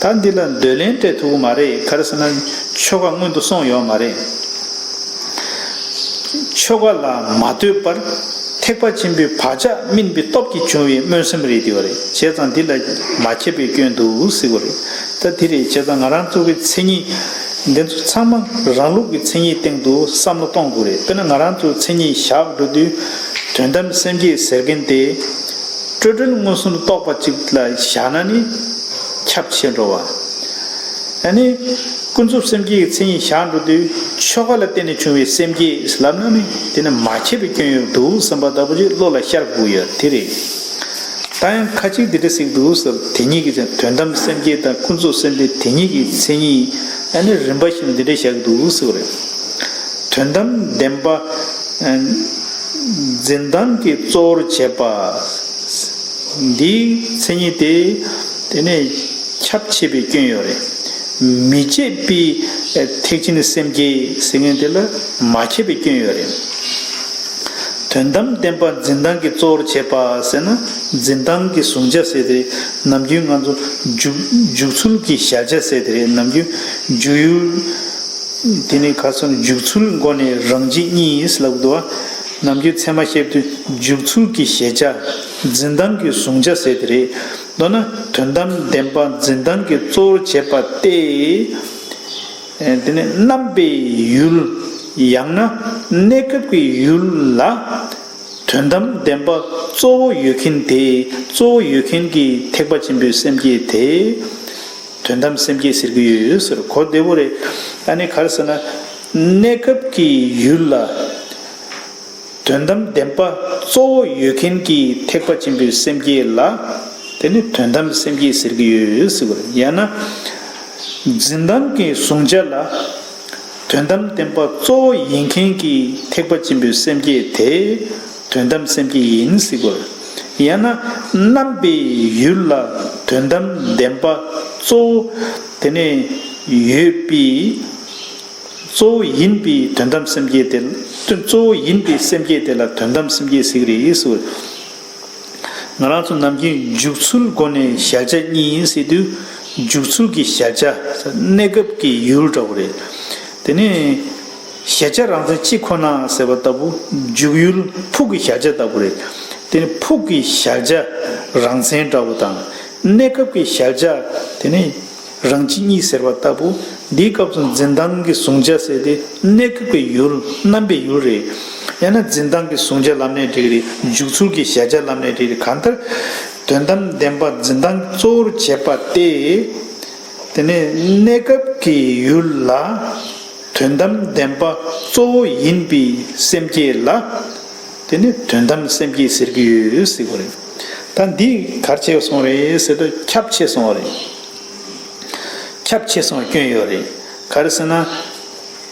ད་འདི་ལ་འདོད་ལན་སྤྲད་ཐུབ་ཀྱི་མ་རེད། ག་རེ་ཟེར་ན་ཆོ་ག་སྔོན་དུ་སོང་ཡོད་མ་རེད། ཆོ་ག་ལ་མ་ལྟོས་པར་ཐེག་པ་ཆེན་པོའི་བག་ཆགས་སྨིན་པའི་སྟོབས་ཀྱིས་བྱུང་བའི་སྨོན་སེམས་རེད་དེ་བ་རེད། བྱས་ཙང་འདི་ལ་མ་ཁྱབ་པའི་སྐྱོན་འདུག་ཟེར་བ་རེད། ད་འདི་རེད། བྱས་ཙང་ང་རང་ཚོ་གི་མཚན་ཉིད་འདི་ཚོ་ཚང་མ་རང་ལུགས་ཀྱི་མཚན་ཉིད་སྟེང་དུ་བསམ་བློ་གཏོང་དགོས་རེད། དཔེར་ན་ང་རང་ཚོ་མཚན་ཉིད་བཞག་འགྲོ་དུས་དོན་དམ་སེམས་བསྐྱེད་ཟེར་མཁན་དེ་སྤྲོས་བྲལ་མངོན་སུམ་རྟོགས་པ་ཅིག་ལ་བཞག་ན་ནི་ཁྱབ་ཆེ་འགྲོ་བ། ཨ་ནི། ཀུན་རྫོབ་སེམས་བསྐྱེད་ཀྱི་མཚན་ཉིད་བཞག་འགྲོ་དུས་ཆོ་ག་ལ་བརྟེན་ནས་བྱུང་བའི་སེམས་བསྐྱེད་ལབ་ན་ནི་དེ་ནི་མ་ཁྱབ་པའི་སྐྱོན་ཡོད་འདུག་བསམ་པ་ལྟ་བུ་ཅིག་བློ་ལ་ཤར་དགོས་ཡོད་དེ་རེད། ད་ཡང་ཁ་ཅིག་འདི་འདྲ་ཟེར་གྱི་འདུག་ཟེར། དེ་གཉིས་ཀྱི་དོན་དམ་སེམས་བསྐྱེད་དང་ཀུན་རྫོབ་སེམས་བསྐྱེད་དེ་གཉིས་ཀྱི་མཚན་ཉིད་ཨ་ནི་རིམ་པ་བཞིན་འདི་འདྲ་བཞག་གི་འདུག་ཟེར་བ་རེད། དོན་དམ་བདེན་པ་འཛིན་སྟངས་ཀྱི་གཙོ་བོར་བྱེད་པ། འདིའི་མཚན་ཉིད་དེ་དེ་ནས་ཁྱབ་ཆེས་པའི་སྐྱོན་ཡོད་རེད། མི་བྱེད་པའི་ཐེག་ཆེན་སེམས་བསྐྱེད་ཟེར་མཁན་དེ་ལ་མ་ཁྱབ་པའི་སྐྱོན་ཡོད་རེད། དོན་དམ་བདེན་པ་འཛིན་སྟངས་ཀྱི་གཙོ་བོར་བྱེད་པ་ཟེར་ན། འཛིན་སྟངས་ཀྱི་གཟུང་བྱ་ཟེར་དེ་ནམ་རྒྱུན་ང་ཚོ་འཇུག་འཇུག་ཚུལ་གྱི་གཞལ་བྱ་ཟེར་དེ་རེད། ནམ་རྒྱུན་འཇུག་ཡུལ། དེ་ནི་ཁ་སང་འཇུག་ཚུལ་སྒོ་ནས་རང་བཞིན་གཉིས་ལབ་འདུག་བ། ནམ་རྒྱུན་ཚད་མ་བཤད་དུས་འཇུག་ཚུལ་གྱི་གཞལ་བྱ། འཛིན་སྟངས་ཀྱི་གཟུང་བྱ་ཟེར་དེ་རེད། མདོར་ན་དོན་དམ་བདེན་པ་འཛིན་སྟངས་ཀྱི་གཙོ་བོར་བྱེད་པ་སྟེ། དེ་ནི་རྣམ་པའི་ཡུལ། ཡང་ན་གནས་སྐབས་ཀྱི་ཡུལ་ལ། དོན་དམ་བདེན་པ་གཙོ་བོ་ཡོད་མཁན་དེ། གཙོ་བོ་ཡོད་མཁན་གྱི་ཐེག་པ་ཆེན་པོའི་སེམས་བསྐྱེད་དེ། དོན་དམ་སེམས་བསྐྱེད་ཟེར་གྱི་ཡོད་ཟེར། གོ་བདེ་པོ་རེད། ཨ་ནི་ག་རེ་ཟེར་ན། གནས་སྐབས་ཀྱི་ཡུལ་ལ་དོན་དམ་བདེན་པ་གཙོ་བོ་ཡོད་མཁན་གྱི་ཐེག་པ་ཆེན་པོའི་སེམས་བསྐྱེད་ལ་དེ་ནི་དོན་དམ་སེམས་བསྐྱེད་ཟེར་གྱི་ཡོད་ཟེར་བ་རེད། ཡང་ན་འཛིན་སྟངས་ཀྱི་གཟུང་བྱ་ལ་དོན་དམ་བདེན་པ་གཙོ་བོ་ཡིན་མཁན་གྱི་ཐེག་པ་ཆེན་པོའི་སེམས་བསྐྱེད་དེ། དོན་དམ་སེམས་བསྐྱེད་ཡིན་ཟེར་དགོས། ཡང་ན་རྣམ་པའི་ཡུལ་ལ་དོན་དམ་བདེན་པ་གཙོ་བོ་དེ་ནས་ཡོད་པའི། གཙོ་བོ་ཡིན་པའི་དོན་དམ་སེམས་བསྐྱེད་དེ། གཙོ་བོ་ཡིན་པའི་སེམས་བསྐྱེད་དེ་ལ་དོན་དམ་སེམས་བསྐྱེད་ཟེར་གྱི་རེད་ཟེར། ང་རང་ཚོ་ནམ་རྒྱུན་འཇུག་ཚུལ་སྒོ་ནས་གཞལ་བྱ་གཉིས་ཡིན་ཟེར་དུས། འཇུག་ཚུལ་གྱི་གཞལ་བྱ། གནས་སྐབས་ཀྱི་ཡུལ་འདྲ་བོ་རེད། དེ་ནས། གཞལ་བྱ་རང་མཚན་གཅིག་ཁོ་ན་ཟེར་བ་ལྟ་བུ་འཇུག་ཡུལ་ཕུགས་ཀྱི་གཞལ་བྱ་ལྟ་བུ་རེད། དེ་ནི་ཕུགས་ཀྱི་གཞལ་བྱ་རང་མཚན་འདྲ་བོ་དང་གནས་སྐབས་ཀྱི་གཞལ་བྱ་དེ་ནི་རང་སྤྱི་གཉིས་ཟེར་བ་ལྟ་བུ། འདིའི་སྐབས་སུ་འཛིན་སྟངས་ཀྱི་གཟུང་བྱ་ཟེར་ཏེ་གནས་སྐབས་ཀྱི་ཡུལ་རྣམ་པའི་ཡུལ་རེད། ཡང་ན་འཛིན་སྟངས་ཀྱི་གཟུང་བྱ་ལབ་ནའི་འགྲིག་རེད། འཇུག་ཚུལ་གྱི་གཞལ་བྱ་ལབ་ནའི་འགྲིག་རེད། གང་ལྟར་དོན་དམ་བདེན་པ་འཛིན་སྟངས་གཙོ་བོར་བྱེད་པ་སྟེ། དེ་ནས་གནས་སྐབས་ཀྱི་ཡུལ་ལ་དོན་དམ་བདེན་པ་གཙོ་བོ་ཡིན་པའི་སེམས་བསྐྱེད་ལ་དེ་ནི་དོན་དམ་སེམས་བསྐྱེད་ཟེར་གྱི་ཡོད་ཟེར་གྱི་རེད། ད་འདི་ག་རེ་བྱས་སོང་རེད་ཟེར་དུས་ཁྱབ་ཆེ་སོང་བ་རེད། ཁྱབ་ཆེ་སོང་བའི་སྐྱོན་ཡོད་རེད། ག་རེ་ཟེར་ན།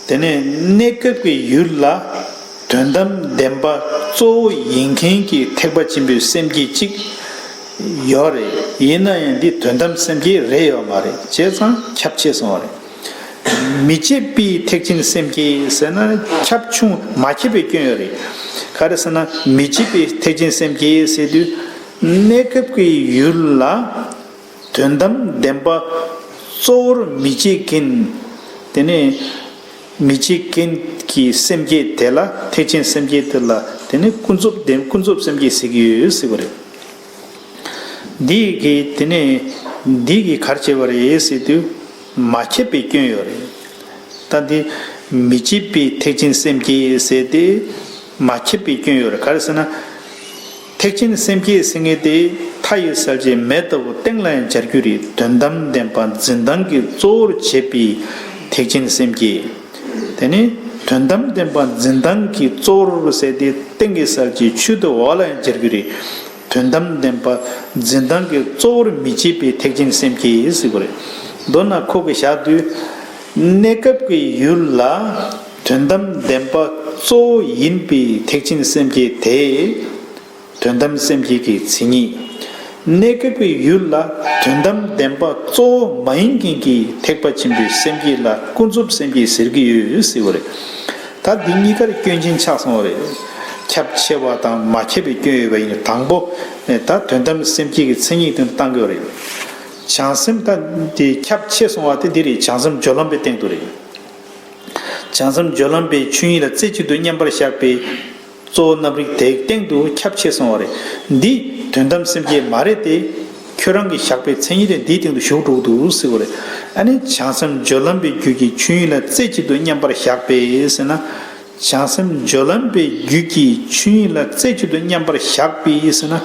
དེ་ནས་གནས་སྐབས་ཀྱི་ཡུལ་ལ་དོན་དམ་བདེན་པ་གཙོ་བོ་ཡིན་མཁན་གྱི་ཐེག་པ་ཆེན་པོའི་སེམས་བསྐྱེད་ཅིག་ཡོད་རེད། ཡིན་ན་ཡང་འདི་དོན་དམ་སེམས་བསྐྱེད་རེད་ཡོད་མ་རེད། བྱས་ཙང་ཁྱབ་ཆེ་སོང་བ་རེད། མི་བྱེད་པའི་ཐེག་ཆེན་སེམས་བསྐྱེད་ཟེར་ན་ཁྱབ་ཆུང་མ་ཁྱབ་པའི་སྐྱོན་ཡོད་རེད། ག་རེ་ཟེར་ན་མི་བྱེད་པའི་ཐེག་ཆེན་སེམས་བསྐྱེད་ཟེར་དུས་གནས་སྐབས་ཀྱི་ཡུལ་ལ་དོན་དམ་བདེན་པ་གཙོ་བོར་མི་བྱེད་མཁན། དེ་ནས་མི་བྱེད་མཁན་གྱི་སེམས་བསྐྱེད་དེ་ལ་ཐེག་ཆེན་སེམས་བསྐྱེད་དེ་ལ་དེ་ནི་ཀུན་རྫོབ་བདེན་ཀུན་རྫོབ་སེམས་བསྐྱེད་ཟེར་གྱི་ཡོད་ཟེར་བ་རེད། འདི་གིས་དེ་ནས་འདི་གིས་ག་རེ་བྱས་པ་རེད་ཟེར་དུས་མ་ཁྱབ་པའི་སྐྱོན་ཡོད་རེད། ད་འདི་མི་བྱེད་པའི་ཐེག་ཆེན་སེམས་བསྐྱེད་ཟེར་ཏེ་མ་ཁྱབ་པའི་སྐྱོན་ཡོད་རེད། ག་རེ་ཟེར་ན། ཐེག་ཆེན་སེམས་བསྐྱེད་ཟེར་མཁན་དེ་མཐའ་ཡི་གསལ་བྱེད་མེ་ལྟ་བུ་སྟེང་ལ་ཡང་སྦྱར་རྒྱུ་རེད། དོན་དམ་བདེན་པ་འཛིན་སྟངས་ཀྱི་གཙོ་བོར་བྱེད་པའི་ཐེག་ཆེན་སེམས་བསྐྱེད། དེ་ནི་དོན་དམ་བདེན་པ་འཛིན་སྟངས་ཀྱི་གཙོ་བོར་ཟེར་ཏེ་སྟེང་གི་གསལ་བྱེད་ཆུ་དང་འོག་ལ་ཡང་སྦྱར་རྒྱུ་རེད། དོན་དམ་བདེན་པ་འཛིན་སྟངས་ཀྱི་གཙོ་བོར་མི་བྱེད་པའི་ཐེག་ཆེན་སེམས་བསྐྱེད་ཟེར་གྱི་རེད། མདོར་ན་ཁོ་གིས་བཞག་དུས། གནས་སྐབས་ཀྱི་ཡུལ་ལ་དོན་དམ་བདེན་པ་གཙོ་བོ་ཡིན་པའི་ཐེག་ཆེན་སེམས་བསྐྱེད་དེ། དོན་དམ་སེམས་བསྐྱེད་ཀྱི་མཚན་ཉིད། གནས་སྐབས་ཀྱི་ཡུལ་ལ་དོན་དམ་བདེན་པ་གཙོ་བོ་མ་ཡིན་མཁན་གྱི་ཐེག་པ་ཆེན་པོའི་སེམས་བསྐྱེད་ལ་ཀུན་རྫོབ་སེམས་བསྐྱེད་ཟེར་གྱི་ཡོད་ཟེར་བ་རེད། ད་འདི་གཉིས་ཀར་སྐྱོན་ཅན་ཆགས་སོང་བ་རེད། ཁྱབ་ཆེ་བ་དང་མ་ཁྱབ་པའི་སྐྱོན་ཡོད་པ་ཡིན་ན་དང་པོ། ད་དོན་དམ་སེམས་བསྐྱེད་ཀྱི་མཚན་ཉིད་དེ་བཏང་གི་ཡོད་རེད། བྱང་སེམས་ད་དེ་ཁྱབ་ཆེ་སོང་བ་དེ་འདི་རེད། བྱང་སེམས་སྦྱོར་ལམ་པའི་སྟེང་དུ་རེད། བྱང་སེམས་སྦྱོར་ལམ་པའི་ཆོས་ཉིད་ལ་རྩེ་གཅིག་ཏུ་མཉམ་པར་བཞག་པའི་གཙོ་བོ་རྣམ་རིག་དེའི་སྟེང་དུ་ཁྱབ་ཆེ་སོང་བ་རེད། འདི་དོན་དམ་སེམས་བསྐྱེད་མ་རེད་དེ། ཁྱོད་རང་གིས་བཞག་པའི་མཚན་ཉིད་དེ་འདིའི་སྟེང་དུ་ཞུགས་འགྲོ་གི་འདུག་ཟེར་བ་རེད། ཨ་ནི་བྱང་སེམས་སྦྱོར་ལམ་པའི་རྒྱུད་ཀྱི་ཆོས་ཉིད་ལ་རྩེ་གཅིག་ཏུ་མཉམ་པར་བཞག་པས་ཟེར་ན། བྱང་སེམས་སྦྱོར་ལམ་པའི་རྒྱུད་ཀྱི་ཆོས་ཉིད་ལ་རྩེ་གཅིག་ཏུ་མཉམ་པར་བཞག་པས་ཟེར་ན།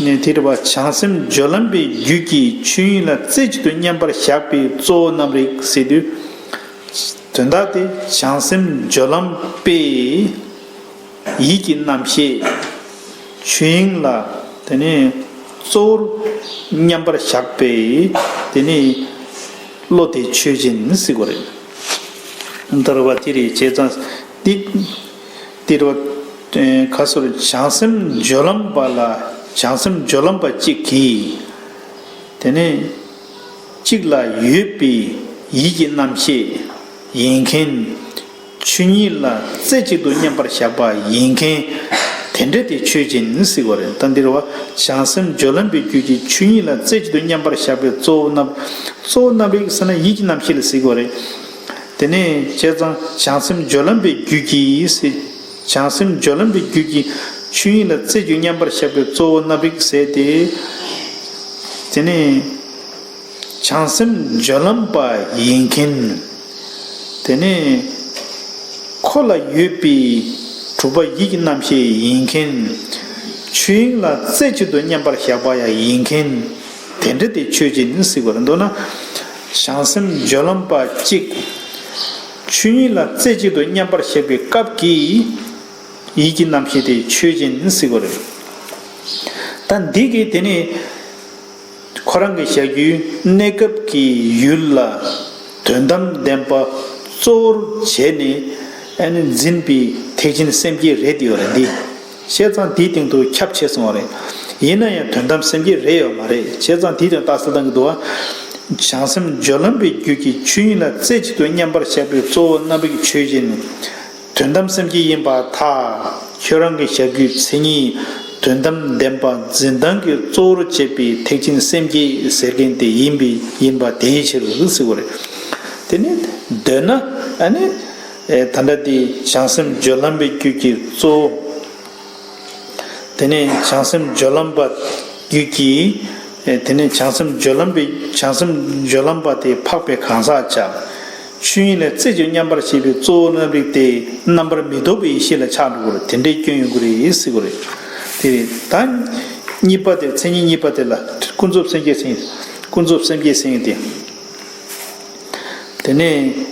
ནས་དེ་རེད་བ། བྱང་སེམས་སྦྱོར་ལམ་པའི་རྒྱུད་ཀྱི་ཆོས་ཉིད་ལ་རྩེ་གཅིག་ཏུ་མཉམ་པར་བཞག་པའི་གཙོ་བོ་རྣམ་རིག་ཟེར་དུས། དོན་དག་དེ་བྱང་སེམས་སྦྱོར་ལམ་པས་ཡིད་ཀྱི་རྣམ་ཤེས་ཆོས་དབྱིངས་ལ་དེ་ནས་གཙོ་བོར་མཉམ་པར་བཞག་པས་དེ་ནས་བློ་དེ་ཆོས་ཅན་ཟེར་གྱི་རེད། ད་རེད་བ། དེ་རེད། བྱས་ཙང་འདི། དེ་རུ་ཁ་སོར་བྱང་སེམས་སྦྱོར་ལམ་པ་ལ་བྱང་སེམས་སྦྱོར་ལམ་པ་གཅིག་གིས། དེ་ནས་གཅིག་ལ་ཡོད་པའི་ཡིད་ཀྱི་རྣམ་ཤེས་ཡིན་མཁན། ཆོས་ཉིད་ལ་རྩེ་གཅིག་ཏུ་མཉམ་པར་བཞག་པ་ཡིན་མཁན། དེ་འདྲ་དེ་ཆོས་ཅན་ཟེར་བ་རེད། ད་འདིར་བ་བྱང་སེམས་སྦྱོར་ལམ་པའི་རྒྱུད་ཀྱི་ཆོས་ཉིད་ལ་རྩེ་གཅིག་ཏུ་མཉམ་པར་བཞག་པའི་གཙོ་བོ་རྣམ། གཙོ་བོ་རྣམ་རིག་ཟེར་ན་ཡིད་ཀྱི་རྣམ་ཤེས་ལ་ཟེར་གྱི་རེད། དེ་ནས་བྱས་ཙང་བྱང་སེམས་སྦྱོར་ལམ་པའི་རྒྱུད་ཀྱི་ཟེར། བྱང་སེམས་སྦྱོར་ལམ་པའི་རྒྱུད་ཀྱི་ཆོས་ཉིད་ལ་རྩེ་གཅིག་མཉམ་པར་བཞག་པའི་གཙོ་བོ་རྣམ་རིག་ཟེར་ཏེ། དེ་ནས་བྱང་སེམས་སྦྱོར་ལམ་པ་ཡིན་མཁན། དེ་ནས་ཁོ་ལ་ཡོད་པའི་དྲུག་པ་ཡིད་ཀྱི་རྣམ་ཤེས་ཡིན་མཁན། ཆོས་དབྱིངས་ལ་རྩེ་གཅིག་ཏུ་མཉམ་པར་བཞག་པ་ཡང་ཡིན་མཁན། དེ་འདྲ་དེ་ཆོས་ཅན་ཟེར་བ་རེད། མདོར་ན། བྱང་སེམས་སྦྱོར་ལམ་པ་གཅིག་ཆོས་ཉིད་ལ་རྩེ་གཅིག་ཏུ་མཉམ་པར་བཞག་པའི་སྐབས་ཀྱི་ཡིད་ཀྱི་རྣམ་ཤེས་དེ་ཆོས་ཅན་ཟེར་བ་རེད། ད་འདི་གིས་དེ་ནི་ཁོ་རང་གི་བཞག་རྒྱུའི་གནས་སྐབས་ཀྱི་ཡུལ་ལ་དོན་དམ་བདེན་པ་གཙོ་བོར་བྱས་ནས་ཨ་ནི་འཛིན་པའི་ཐེག་ཆེན་སེམས་བསྐྱེད་རེད་ཡོད་རེད་འདི། བྱས་ཙང་དེའི་སྟེང་དུ་ཁྱབ་ཆེ་སོང་བ་རེད། ཡིན་ན་ཡང་དོན་དམ་སེམས་བསྐྱེད་རེད་ཡོད་མ་རེད། བྱས་ཙང་དེའི་སྟེང་ལྟ་ཚུལ་བཏང་གི་འདུག་བ། བྱང་སེམས་སྦྱོར་ལམ་པའི་རྒྱུད་ཀྱི་ཆོས་ཉིད་ལ་རྩེ་གཅིག་ཏུ་མཉམ་པར་བཞག་པའི་གཙོ་བོ་རྣམ་རིག་ཆོས་ཅན། དོན་དམ་སེམས་བསྐྱེད་ཡིན་པར་ཐལ། ཁྱོད་རང་གི་བཞག་རྒྱུའི་མཚན་ཉིད་དོན་དམ་བདེན་པ་འཛིན་སྟངས་ཀྱི་གཙོ་བོར་བྱེད་པའི་ཐེག་ཆེན་སེམས་བསྐྱེད་ཟེར་མཁན་དེ་ཡིན་པའི་ཡིན་པ་དེའི་ཕྱིར་ཟེར་བ་རེད། དེ་ནི་འདོད་ན་ ཨ་ནི་ད་ལྟ་དེ་བྱང་སེམས་སྦྱོར་ལམ་པའི་རྒྱུད་ཀྱི་གཙོ་བོ། དེ་ནས་བྱང་སེམས་སྦྱོར་ལམ་པ་རྒྱུད་ཀྱི། དེ་ནས་བྱང་སེམས་སྦྱོར་ལམ་པའི་བྱང་སེམས་སྦྱོར་ལམ་པ་དེ་འཕགས་པའི་གང་ཟག་བྱ། ཆོས་ཉིད་ལ་རྩེ་གཅིག་མཉམ་པར་ཤེས་པའི་གཙོ་བོ་རྣམ་རིག་དེ་རྣམ་པར་མི་རྟོག་པའི་ཡེ་ཤེས་ལ་ཆགས་འགྲོ་གི་རེད། དེ་འདྲའི་སྐྱོན་ཡོང་གི་རེད་ཟེར་གི་རེད། དེ་རེད། ད་གཉིས་པ་དེ་མཚན་ཉིད་གཉིས་པ་དེ་ལ་ཀུན་རྫོབ་སེམས་བསྐྱེད་ཟེར། ཀུན་རྫོབ་སེམས་བསྐྱེད་ཟེར་དེ། དེ་ནས་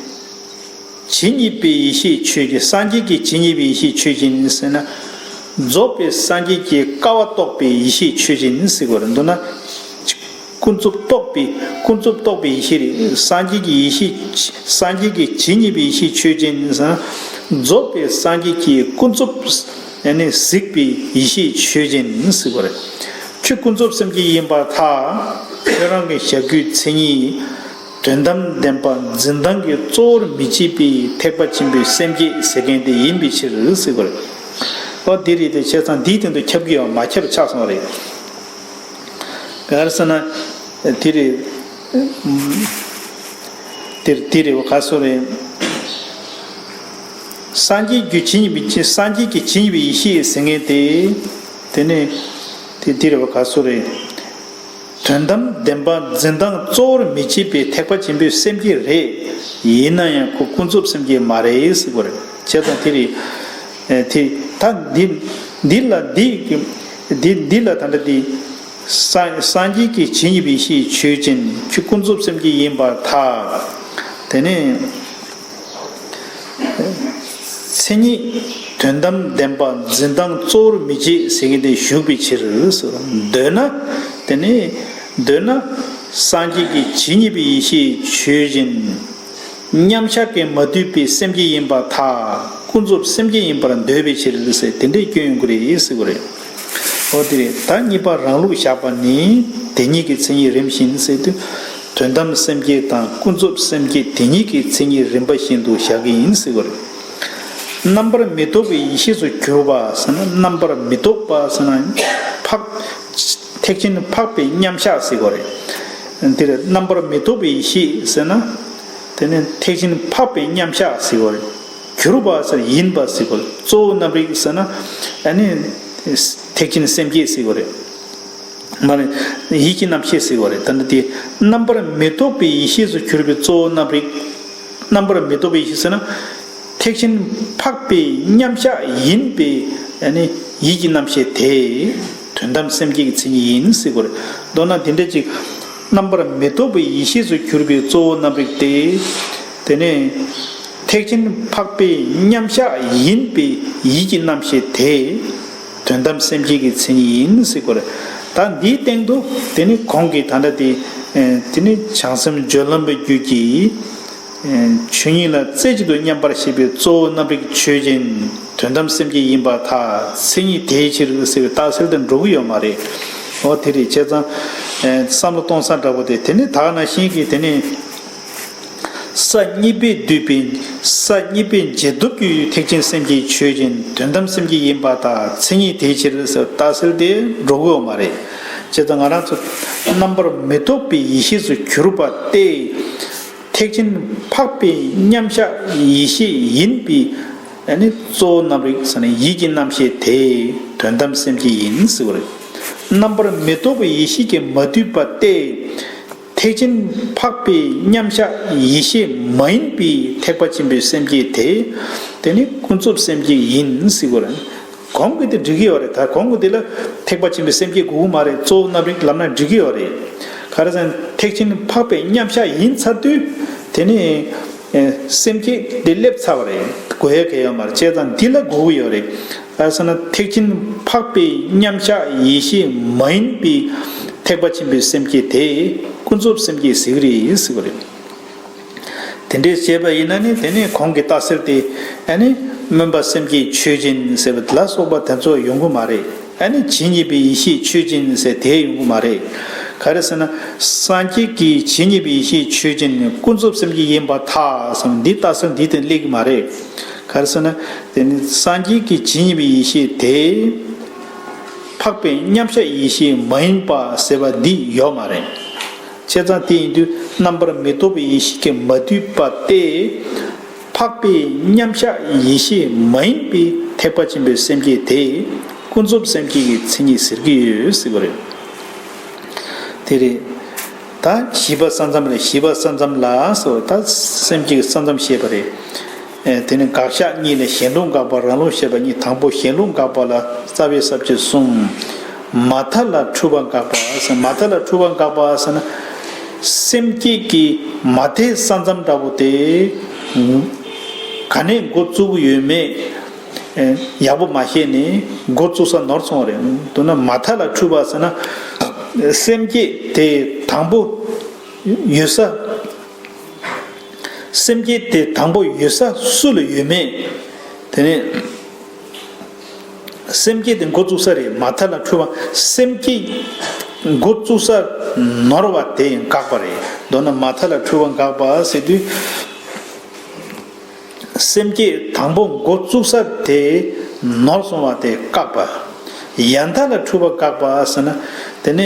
ཇི་སྙེད་པའི་ཡེ་ཤེས་ཆོས་ཅན། སངས་རྒྱས་ཀྱི་ཇི་སྙེད་པའི་ཡེ་ཤེས་ཆོས་ཅན་ཟེར་ན། རྫོགས་པའི་སངས་རྒྱས་ཀྱི་སྐལ་བ་རྟོགས་པའི་ཡེ་ཤེས་ཆོས་ཅན་ཟེར་དགོས་རེད། མདོར་ན། ཀུན་རྫོབ་རྟོགས་པའི་ཀུན་རྫོབ་རྟོགས་པའི་ཡེ་ཤེས་རེད། སངས་རྒྱས་ཀྱི་ཡེ་ཤེས། སངས་རྒྱས་ཀྱི་ཇི་སྙེད་པའི་ཡེ་ཤེས་ཆོས་ཅན་ཟེར་ན། རྫོགས་པའི་སངས་རྒྱས་ཀྱི་ཀུན་རྫོབ་ཡ་ནི་གཟིགས་པའི་ཡེ་ཤེས་ཆོས་ཅན་ཟེར་དགོས་རེད། ཁྱོད་ཀུན་རྫོབ་སེམས་བསྐྱེད་ཡིན་པར་ཐལ། ཁྱོད་རང་གི་བཞག་རྒྱུའི་མཚན་ཉིད། དོན་དམ་བདེན་པ་འཛིན་སྟངས་ཀྱི་གཙོ་བོར་མི་བྱེད་པའི་ཐེག་པ་ཆེན་པོའི་སེམས་བསྐྱེད་ཟེར་མཁན་དེ་ཡིན་པའི་ཕྱིར་ཟེར་དགོས་རེད། ཨོ་དེ་རེད། དེ་བྱས་ཙང་འདིའི་སྟེང་དུ་ཁྱབ་ཀྱི་ཡོད་མ་ཁྱབ་ཆགས་སོང་བ་རེད། ག་རེ་ཟེར་ན། དེ་རེད། དེར་དེ་རེད་བ། ག་སོ་རེད། སངས་རྒྱས་ཀྱི་ཇི་སྙེད་པའི་སངས་རྒྱས་ཀྱི་ཇི་སྙེད་པའི་ཡེ་ཤེས་ཟེར་མཁན་དེ། དེ་ནས་དེ་དེ་རེད་བ། ག་སོ་རེད། དོན་དམ་བདེན་པ་འཛིན་སྟངས་གཙོ་བོར་མི་བྱེད་པའི་ཐེག་པ་ཆེན་པོའི་སེམས་བསྐྱེད་རེད། ཡིན་ན་ཡང་ཁོ་ཀུན་རྫོབ་སེམས་བསྐྱེད་མ་རེད་ཟེར་དགོས་རེད། བྱས་ཙང་དེ་རེད། དེ་ད་འདི་འདི་ལ་འདི་འདི་འདི་ལ་ད་ལྟ་འདི། སངས་སངས་རྒྱས་ཀྱི་ཇི་སྙེད་པའི་ཡེ་ཤེས་ཆོས་ཅན། ཁྱོད་ཀུན་རྫོབ་སེམས་བསྐྱེད་ཡིན་པར་ཐལ། དེ་ནས་མཚན་ཉིད་དོན་དམ་བདེན་པ་འཛིན་སྟངས་གཙོ་བོར་མི་བྱེད་ཟེར་མཁན་དེ་ཞུགས་པའི་ཕྱིར། འདོད་ན། དེ་ནས་འདོད་ན་སངས་རྒྱས་ཀྱི་ཇི་སྙེད་པའི་ཡེ་ཤེས་ཆོས་ཅན། མཉམ་གཞག་གིས་མ་བསྡུས་པའི་སེམས་བསྐྱེད་ཡིན་པར་ཐལ། ཀུན་རྫོབ་སེམས་བསྐྱེད་ཡིན་པར་འདོད་པའི་ཕྱིར་ཟེར། དེ་འདྲའི་སྐྱོན་ཡོང་གི་རེད་ཟེར་གི་རེད། འོ་དེ་རེད། ད་གཉིས་པ་རང་ལུགས་བཞག་པ་ནི། དེ་ཉིད་ཀྱི་མཚན་ཉིད་རིམ་བཞིན་ཟེར་དུས། དོན་དམ་སེམས་བསྐྱེད་དང་ཀུན་རྫོབ་སེམས་བསྐྱེད་དེ་ཉིད་ཀྱི་མཚན་ཉིད་རིམ་པ་བཞིན་དུ་བཞག་གི་ཡིན་ཟེར་གི་རེད། རྣམ་པར་མི་རྟོག་པའི་ཡེ་ཤེས་སུ་གྱུར་པ་ཟེར་ན། རྣམ་པར་མི་རྟོག་པ་ཟེར་ན། འཕགས། ཐེག་ཆེན་འཕགས་པའི་མཉམ་གཞག་ཟེར་གི་རེད། འདིར་རྣམ་པར་མི་རྟོག་པའི་ཡེ་ཤེས་ཟེར་ན། དེ་ནི་ཐེག་ཆེན་འཕགས་པའི་མཉམ་གཞག་ཟེར་གི་རེད། གྱུར་པ་ཟེར་ཡིན་པ་ཟེར་གི་རེད། གཙོ་བོ་རྣམ་རིག་ཟེར་ན། ཨ་ནི་ཐེག་ཆེན་སེམས་བསྐྱེད་ཟེར་གི་རེད། མ་རེད། ཡིད་ཀྱི་རྣམ་ཤེས་ཟེར་གི་རེད། ད་ནི་དེ་རྣམ་པར་མི་རྟོག་པའི་ཡེ་ཤེས་སུ་གྱུར་པའི་གཙོ་བོ་རྣམ་རིག། རྣམ་པར་མི་རྟོག་པའི་ཡེ་ཤེས་ཟེར་ན། ཐེག་ཆེན་འཕགས་པའི་མཉམ་གཞག་ཡིན་པའི་ཨ་ནི་ཡིད་ཀྱི་རྣམ་ཤེས་དེ་དོན་དམ་སེམས་བསྐྱེད་ཀྱི་མཚན་ཉིད་ཡིན་ཟེར་གི་རེད། མདོར་ན་དེ་འདྲ་ཅིག་རྣམ་པར་མི་རྟོག་པའི་ཡེ་ཤེས་སུ་གྱུར་པའི་གཙོ་བོ་རྣམ་རིག་སྟེ། དེ་ནས་ཐེག་ཆེན་འཕགས་པའི་མཉམ་གཞག་ཡིན་པའི་ཡིད་ཀྱི་རྣམ་ཤེས་དེ་དོན་དམ་སེམས་བསྐྱེད་ཀྱི་མཚན་ཉིད་ཡིན་ཟེར་གི་རེད། ད་འདིའི་སྟེང་དུ་དེ་ནི་གོང་གི་ད་ལྟ་དེ། དེ་ནི་བྱང་སེམས་སྦྱོར་ལམ་པའི་རྒྱུད་ཀྱི། ཆོས་ཉིད་ལ་རྩེ་གཅིག་ཏུ་མཉམ་པར་ཤེས་པའི་གཙོ་བོ་རྣམ་རིག་ཆོས་ཅན། དོན་དམ་སེམས་བསྐྱེད་ཡིན་པར་ཐལ། མཚན་ཉིད་དེའི་ཕྱིར་ཟེར་བའི་རྟགས་གསལ་དུ་འགྲོ་གི་ཡོད་མ་རེད། འོ་དེ་རེད། བྱས་ཙང་། བསམ་བློ་གཏོང་ས་འདྲ་པོ་དེ། དེ་ནི་ད་ག་ནང་བཞིན་གྱི་དེ་ནི། ས་གཉིས་པས་བསྡུས་པའི། ས་གཉིས་པས་འབྱེད་སྟོབས་ཀྱི་ཐེག་ཆེན་སེམས་བསྐྱེད་ཆོས་ཅན། དོན་དམ་སེམས་བསྐྱེད་ཡིན་པར་ཐལ། མཚན་ཉིད་དེའི་ཕྱིར་ཟེར་བའི་རྟགས་གསལ་དེ་འགྲོ་གི་ཡོད་མ་རེད། བྱས་ཙང་ང་རང་ཚོ་རྣམ་པར་མི་རྟོག་པའི་ཡེ་ཤེས་སུ་གྱུར་པ་སྟེ། ཐེག་ཆེན་འཕགས་པའི་མཉམ་གཞག་ཡེ་ཤེས་ཡིན་པའི། ཨ་ནི་གཙོ་བོ་རྣམ་རིག་ཟེར་ན་ཡིད་ཀྱི་རྣམ་ཤེས་དེ་དོན་དམ་སེམས་བསྐྱེད་ཡིན་ཟེར་བ་རེད། རྣམ་པར་མི་རྟོག་པའི་ཡེ་ཤེས་ཀྱིས་མ་བསྡུས་པ་སྟེ། ཐེག་ཆེན་འཕགས་པའི་མཉམ་གཞག་ཡེ་ཤེས་མ་ཡིན་པའི་ཐེག་པ་ཆེན་པོའི་སེམས་བསྐྱེད་དེ། དེ་ནི་ཀུན་རྫོབ་སེམས་བསྐྱེད་ཡིན་ཟེར་བ་རེད། གོང་གི་དེ་འགྲིག་གི་ཡོད་རེད། ད་གོང་གི་དེ་ལ་ཐེག་པ་ཆེན་པོའི་སེམས་བསྐྱེད་དགོས་ཀྱི་མ་རེད། གཙོ་བོ་རྣམ་རིག་ལབ་ན་འགྲིག་གི་ཡོད་རེད། ག་རེ་ཟེར་ན་ཐེག་ཆེན་འཕགས་པའི་མཉམ་གཞག་ཡིན་ཚར་དུས། དེ་ནི་སེམས་བསྐྱེད་དེ་སླེབས་ཚར་བ་རེད། དགོས་ཡ་གལ་ཡོད་མ་རེད། བྱས་ཙང་འདི་ལ་དགོས་ཀྱི་ཡོད་རེད། ག་རེ་ཟེར་ན་ཐེག་ཆེན་འཕགས་པའི་མཉམ་གཞག་ཡེ་ཤེས་མ་ཡིན་པའི་ཐེག་པ་ཆེན་པོའི་སེམས་བསྐྱེད་དེ་ཀུན་རྫོབ་སེམས་བསྐྱེད་ཟེར་གྱི་རེད་ཟེར་བ་རེད། དེ་འདྲས་བྱས་པ་ཡིན་ན་ནི་དེ་ནས་གོང་གི་རྟགས་གསལ་དེ། ཨ་ནི་སྨོན་པ་སེམས་བསྐྱེད་ཆོས་ཅན་ཟེར་བ་ལ་སོགས་པ་དེ་ཚོ་ཡོང་གི་མ་རེད། ཨ་ནི་ཇི་སྙེད་པའི་ཡེ་ཤེས་ཆོས་ཅན་ཟེར་དེ་ཡོང་གི་མ་རེད། ག་རེ་ཟེར་ན་སངས་རྒྱས་ཀྱི་ཇི་སྙེད་པའི་ཡེ་ཤེས་ཆོས་ཅན་ནི་ཀུན་རྫོབ་སེམས་བསྐྱེད་ཡིན་པར་ཐལ་ཟེར་བ་འདི་རྟགས་གསལ་འདི་དེ་སླེབས་ཀྱི་མ་རེད། ག་རེ་ཟེར་ན་དེ་ནི་སངས་རྒྱས་ཀྱི་ཇི་སྙེད་པའི་ཡེ་ཤེས་དེ་འཕགས་པའི་མཉམ་གཞག་ཡེ་ཤེས་མ་ཡིན་པ་ཟེར་བ་འདི་ཡོད་མ་རེད། བྱས་ཙང་དེ་ཡིན་དུས་རྣམ་པར་མི་རྟོག་པའི་ཡེ་ཤེས་ཀྱིས་མ་བསྡུས་པ་སྟེ། འཕགས་པའི་མཉམ་གཞག་ཡེ་ཤེས་མ་ཡིན་པའི་ཐེག་པ་ཆེན་པོའི་སེམས་བསྐྱེད་དེ་ཀུན་རྫོབ་སེམས་བསྐྱེད་ཀྱི་མཚན་ཉིད་ཟེར་གྱི་ཡོད་ཟེར་བ་རེད། དེ་རེད། ད་བཞི་པ་ས་མཚམས་རེད། བཞི་པ་ས་མཚམས་ལ་སོ་ད་སེམས་བསྐྱེད་ཀྱི་ས་མཚམས་བཤད་པ་རེད། ཨེ་དེ་ནི་དགག་བཞག་གཉིས་ལས་གཞན་ལུགས་དགག་པ་རང་ལུགས་བཤད་པ་གཉིས། དང་པོ་གཞན་ལུགས་དགག་པ་ལ་རྩ་བའི་ས་བཅད་གསུམ། མ་མཐའ་ལ་འཁྲུལ་པ་དགག་པ་ཟེར། མ་མཐའ་ལ་འཁྲུལ་པ་དགག་པ་ཟེར་ན། སེམས་བསྐྱེད་ཀྱི་མ་མཐའི་ས་མཚམས་འདྲ་བོ་དེ་ག་ནས་འགོ་བཙུགས་ཡོད་མེད་ཡག་པོ་མ་ཤེས་ནས་འགོ་བཙུགས་ས་ནོར་སོང་བ་རེད། མདོར་ན་མ་མཐའ་ལ་འཁྲུལ་པ་ཟེར་ན། སེམས་བསྐྱེད་དེ་དང་པོ་ཡོད་ས། སེམས་བསྐྱེད་དེ་དང་པོ་ཡོད་ས་སུ་ལ་ཡོད་མེད། དེ་ནས་སེམས་བསྐྱེད་དེ་འགོ་བཙུགས་ས་རེད། མ་མཐའ་ལ་འཁྲུལ་པ་སེམས་བསྐྱེད་འགོ་བཙུགས་ས་ནོར་བ་དེ་དགག་པ་རེད། མདོར་ན་མ་མཐའ་ལ་འཁྲུལ་པ་དགག་པ་ཟེར་དུས། སེམས་བསྐྱེད་དང་པོ་འགོ་བཙུགས་ས་དེ་ནོར་སོང་བ་དེ་བཀག་པ། ཡང་མཐའ་ལ་འཁྲུལ་པ་བཀག་པ་ཟེར་ན། དེ་ནས་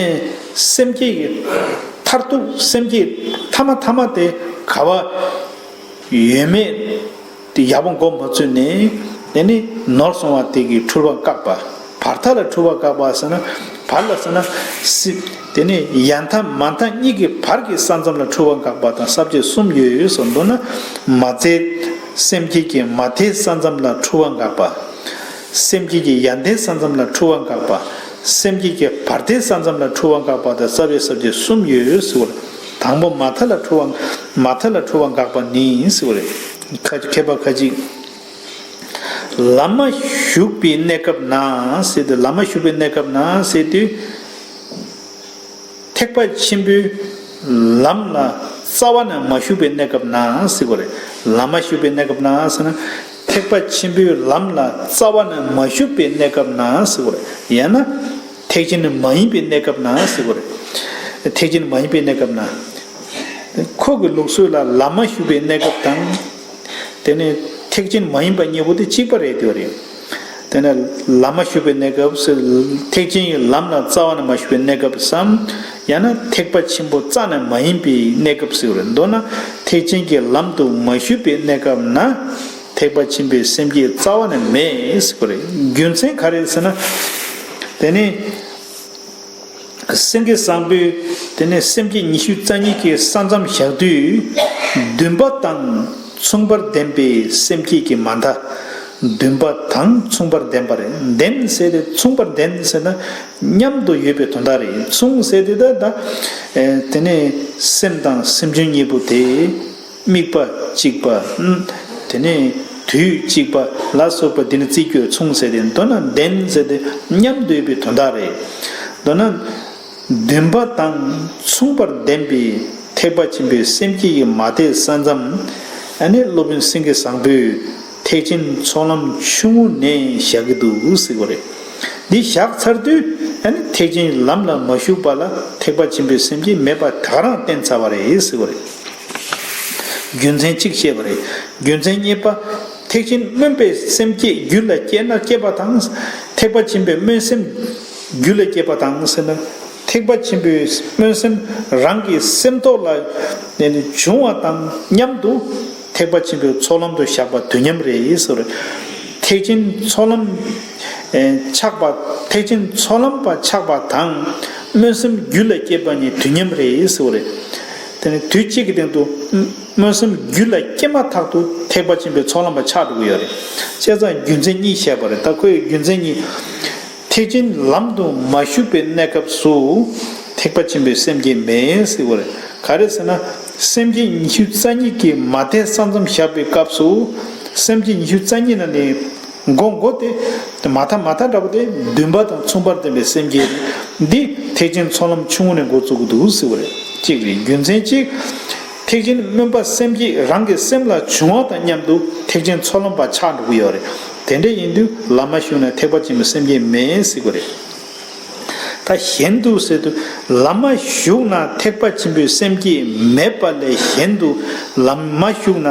སེམས་བསྐྱེད་ཀྱི་མཐར་ཐུག་སེམས་བསྐྱེད་མཐའ་མ་མཐའ་མ་དེ་ག་བ་ཡོད་མེད་དེ་ཡག་པོ་འགོ་མ་ཚུགས་ནས། དེ་ནི་ནོར་སོང་བ་དེ་གི་འཁྲུལ་པ་བཀག་པ། བར་མཐའ་ལ་འཁྲུལ་པ་བཀག་པ་ཟེར་ན། བར་ལ་ཟེར་ན། སི། དེ་ནས་ཡང་མཐའ་མ་མཐའ་གཉིས་ཀྱི་བར་གྱི་ས་མཚམས་ལ་འཁྲུལ་པ་བཀག་པ་དང་ས་བཅད་གསུམ་ཡོད་ཡོད་སོགས། མདོར་ན་མ་བརྩེ་སེམས་བསྐྱེད་ཀྱི་མ་མཐའི་ས་མཚམས་ལ་འཁྲུལ་པ་བཀག་པ། སེམས་བསྐྱེད་ཀྱི་ཡང་མཐའི་ས་མཚམས་ལ་འཁྲུལ་པ་བཀག་པ། སེམས་བསྐྱེད་ཀྱི་བར་མཐའི་ས་མཚམས་ལ་འཁྲུལ་པ་བཀག་པ་དང་རྩ་བའི་ས་བཅད་གསུམ་ཡོད་ཟེར་བ་རེད། དང་པོ་མ་མཐའ་ལ་འཁྲུལ་པ་མ་མཐའ་ལ་འཁྲུལ་པ་བཀག་པ་ནི་ཟེར་བ་རེད། ཁ་ཅིག་མཁས་པ་ཁ་ཅིག་ལམ་མ་ཞུགས་པའི་གནས་སྐབས་ན་ཟེར་དུས། ལམ་མ་ཞུགས་པའི་གནས་སྐབས་ན་ཟེར་དུས། ཐེག་པ་ཆེན་པོའི་ལམ་ལ་རྩ་བ་ནས་མ་ཞུགས་པའི་གནས་སྐབས་ན་ཟེར་བ་རེད། ལམ་མ་ཞུགས་པའི་གནས་སྐབས་ན་ཟེར་ན། ཐེག་པ་ཆེན་པོའི་ལམ་ལ་རྩ་བ་ནས་མ་ཞུགས་པའི་གནས་སྐབས་ན་ཟེར་བ་རེད། ཡང་ན་ཐེག་ཆེན་མ་ཡིན་པའི་གནས་སྐབས་ན་ཟེར་བ་རེད། ཐེག་ཆེན་མ་ཡིན་པའི་གནས་སྐབས་ན། ཁོ་གི་ལུགས་སྲོལ་ལ་ལམ་མ་ཞུགས་པའི་གནས་སྐབས་དང་། དེ་ནས་ཐེག་ཆེན་མ་ཡིན་པ་གཉིས་པོ་དེ་གཅིག་པ་རེད་དེ་བ་རེད། དེ་ནས་ལམ་མ་ཞུགས་པའི་གནས་སྐབས་ཟེར། ཐེག་ཆེན་གྱི་ལམ་ལ་རྩ་བ་ནས་མ་ཞུགས་པའི་གནས་སྐབས་སམ། ཡང་ན་ཐེག་པ་ཆེན་པོ་རྩ་ནས་མ་ཡིན་པའི་གནས་སྐབས་ཟེར་བ་རེད། མདོར་ན་ཐེག་ཆེན་གྱི་ལམ་དུ་མ་ཞུགས་པའི་གནས་སྐབས་ན། ཐེག་པ་ཆེན་པོའི་སེམས་བསྐྱེད་རྩ་བ་ནས་མེད་ཟེར་བ་རེད། རྒྱུ་མཚན་ག་རེ་ཟེར་ན། དེ་ནི། སེང་གེ་བཟང་པོས་དེ་ནས་སེམས་བསྐྱེད་ཉི་ཤུ་རྩ་གཉིས་ཀྱི་ས་མཚམས་བཞག་དུས། འདུན་པ་དང་མཚུངས་པར་ལྡན་པའི་སེམས་བསྐྱེད་ཀྱི་མ་མཐའ། འདུན་པ་དང་མཚུངས་པར་ལྡན་པ་རེད། ལྡན་ཟེར་ཏེ་མཚུངས་པར་ལྡན་ཟེར་ན་མཉམ་དུ་ཡོད་པའི་དོན་དག་རེད། མཚུངས་ཟེར་ཏེ་ད་ད་དེ་ནས་སེམས་དང་སེམས་བྱུང་གཉིས་པོ་དེ། དམིགས་པ་གཅིག་པ། དེ་ནས་དུས་གཅིག་པ་ལ་སོགས་པ་འདི་ནི་རྩིས་རྒྱུ་མཚུངས་ཟེར་ཏེ། མདོར་ན་ལྡན་ཟེར་ཏེ་མཉམ་དུ་ཡོད་པའི་དོན་དག་རེད། མདོར་ན་འདུན་པ་དང་མཚུངས་པར་ལྡན་པའི་ཐེག་པ་ཆེན་པོའི་སེམས་བསྐྱེད་ཀྱི་མ་མཐའི་ས་མཚམས། ཨ་ནི་སློབ་དཔོན་སེང་གེ་བཟང་པོས་ཐེག་ཆེན་ཚོགས་ལམ་ཆུང་ངུ་ནས་བཞག་གི་འདུག་ཟེར་བ་རེད། འདི་བཞག་ཚར་དུས་ཨ་ནི་ཐེག་ཆེན་ལམ་ལ་མ་ཞུགས་པ་ལ་ཐེག་པ་ཆེན་པོའི་སེམས་བསྐྱེད་མེད་པ་ད་ག་རང་བསྟན་ཚར་བ་རེད་ཟེར་བ་རེད། རྒྱུ་མཚན་གཅིག་བཤད་པ་རེད། རྒྱུ་མཚན་གཉིས་པ། ཐེག་ཆེན་སྨོན་པའི་སེམས་བསྐྱེད་རྒྱུད་ལ་སྐྱེས་ན་སྐྱེས་པ་དང་། ཐེག་པ་ཆེན་པོའི་སྨོན་སེམས་རྒྱུད་ལ་སྐྱེས་པ་དང་ཟེར་ན། ཐེག་པ་ཆེན་པོའི་སྨོན་སེམས་རང་གི་སེམས་ཐོག་ལ་བྱུང་བ་དང་མཉམ་དུ་ཐེག་པ་ཆེན་པོའི་ཚོགས་ལམ་དུ་བཞག་པ་དུས་མཉམ་རེད་ཟེར། ཐེག་ཆེན་ཚོགས་ལམ་ཆགས་པ། ཐེག་ཆེན་ཚོགས་ལམ་པ་ཆགས་པ་དང་སྨོན་སེམས་རྒྱུད་ལ་སྐྱེས་པ་གཉིས་དུས་མཉམ་རེད་ཟེར་བ་རེད། དེ་ནི་དུས་གཅིག་གི་སྟེང་དུ་སྨོན་སེམས་རྒྱུད་ལ་སྐྱེས་མ་ཐག་ཏུ་ཐེག་པ་ཆེན་པོའི་ཚོགས་ལམ་པ་ཆགས་འགྲོ་གི་ཡོད་རེད། བྱས་ཙང་རྒྱུ་མཚན་གཉིས་བཤད་པ་རེད། ད་ཁོའི་རྒྱུ་མཚན་གཉིས། ཐེག་ཆེན་ལམ་དུ་མ་ཞུགས་པའི་གནས་སྐབས་སུ་ཐེག་པ་ཆེན་པོའི་སེམས་བསྐྱེད་མེད་ཟེར་བ་རེད། ག་རེ་ཟེར་ན། སེམས་བསྐྱེད་ཉི་ཤུ་རྩ་གཉིས་ཀྱི་མ་མཐའི་ས་མཚམས་བཞག་པའི་སྐབས་སུ། སེམས་བསྐྱེད་ཉི་ཤུ་རྩ་གཉིས་ནང་ནས། མགོ་མགོ་དེ། མ་མཐའ་མ་མཐའ་འདྲ་པོ་དེ་འདུན་པ་དང་མཚུངས་པར་ལྡན་པའི་སེམས་བསྐྱེད་རེད། འདི་ཐེག་ཆེན་ཚོགས་ལམ་ཆུང་ངུ་ནས་འགོ་བཙུགས་ཀྱི་འདུག་ཟེར་བ་རེད། གཅིག་རེད། རྒྱུ་མཚན་གཅིག། ཐེག་ཆེན་སྨོན་པ་སེམས་བསྐྱེད་རང་གི་སེམས་ལ་བྱུང་བ་དང་མཉམ་དུ་ཐེག་ཆེན་ཚོགས་ལམ་པ་ཆགས་འགྲོ་གི་ཡོད་རེད། དེ་འདྲ་ཡིན་དུས་ལམ་མ་ཞུགས་ན་ཐེག་པ་ཆེན་པོའི་སེམས་བསྐྱེད་མེད་ཟེར་གྱི་རེད། ད་གཞན་དུ་ཟེར་དུས་ལམ་མ་ཞུགས་ན་ཐེག་པ་ཆེན་པོའི་སེམས་བསྐྱེད་མེད་པ་ལས་གཞན་དུ་ལམ་མ་ཞུགས་ན་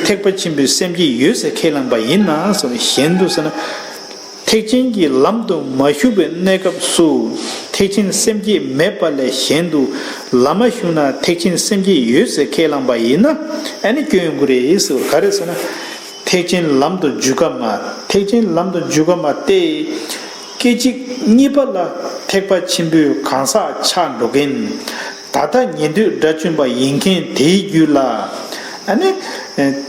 ཐེག་པ་ཆེན་པོའི་སེམས་བསྐྱེད་ཡོད་ཟེར་ཁས་བླངས་པ་ཡིན་ན་ཟེར་ན། གཞན་དུ་ཟེར་ན། ཐེག་ཆེན་གྱི་ལམ་དུ་མ་ཞུགས་པའི་གནས་སྐབས་སུ་ ཐེག་ཆེན་སེམས་བསྐྱེད་མེད་པ་ལས་གཞན་དུ་ལམ་མ་ཞུགས་ན་ཐེག་ཆེན་སེམས་བསྐྱེད་ཡོད་ཟེར་ཁས་བླངས་པ་ཡིན་ན་ཨ་ནི་སྐྱོན་ཡོང་གི་རེད་ཟེར་བ། ག་རེ་ཟེར་ན། ཐེག་ཆེན་ལམ་དུ་འཇུག་ག་མ། ཐེག་ཆེན་ལམ་དུ་འཇུག་ག་མ་སྟེ། སྐད་ཅིག་གཉིས་པ་ལ་ཐེག་པ་ཆེན་པོའི་གང་ཟག་ཆགས་འགྲོ་མཁན། ད་ལྟ་ཉན་ཐོས་དགྲ་བཅོམ་པ་ཡིན་མཁན་དེའི་རྒྱུད་ལ། ཨ་ནི།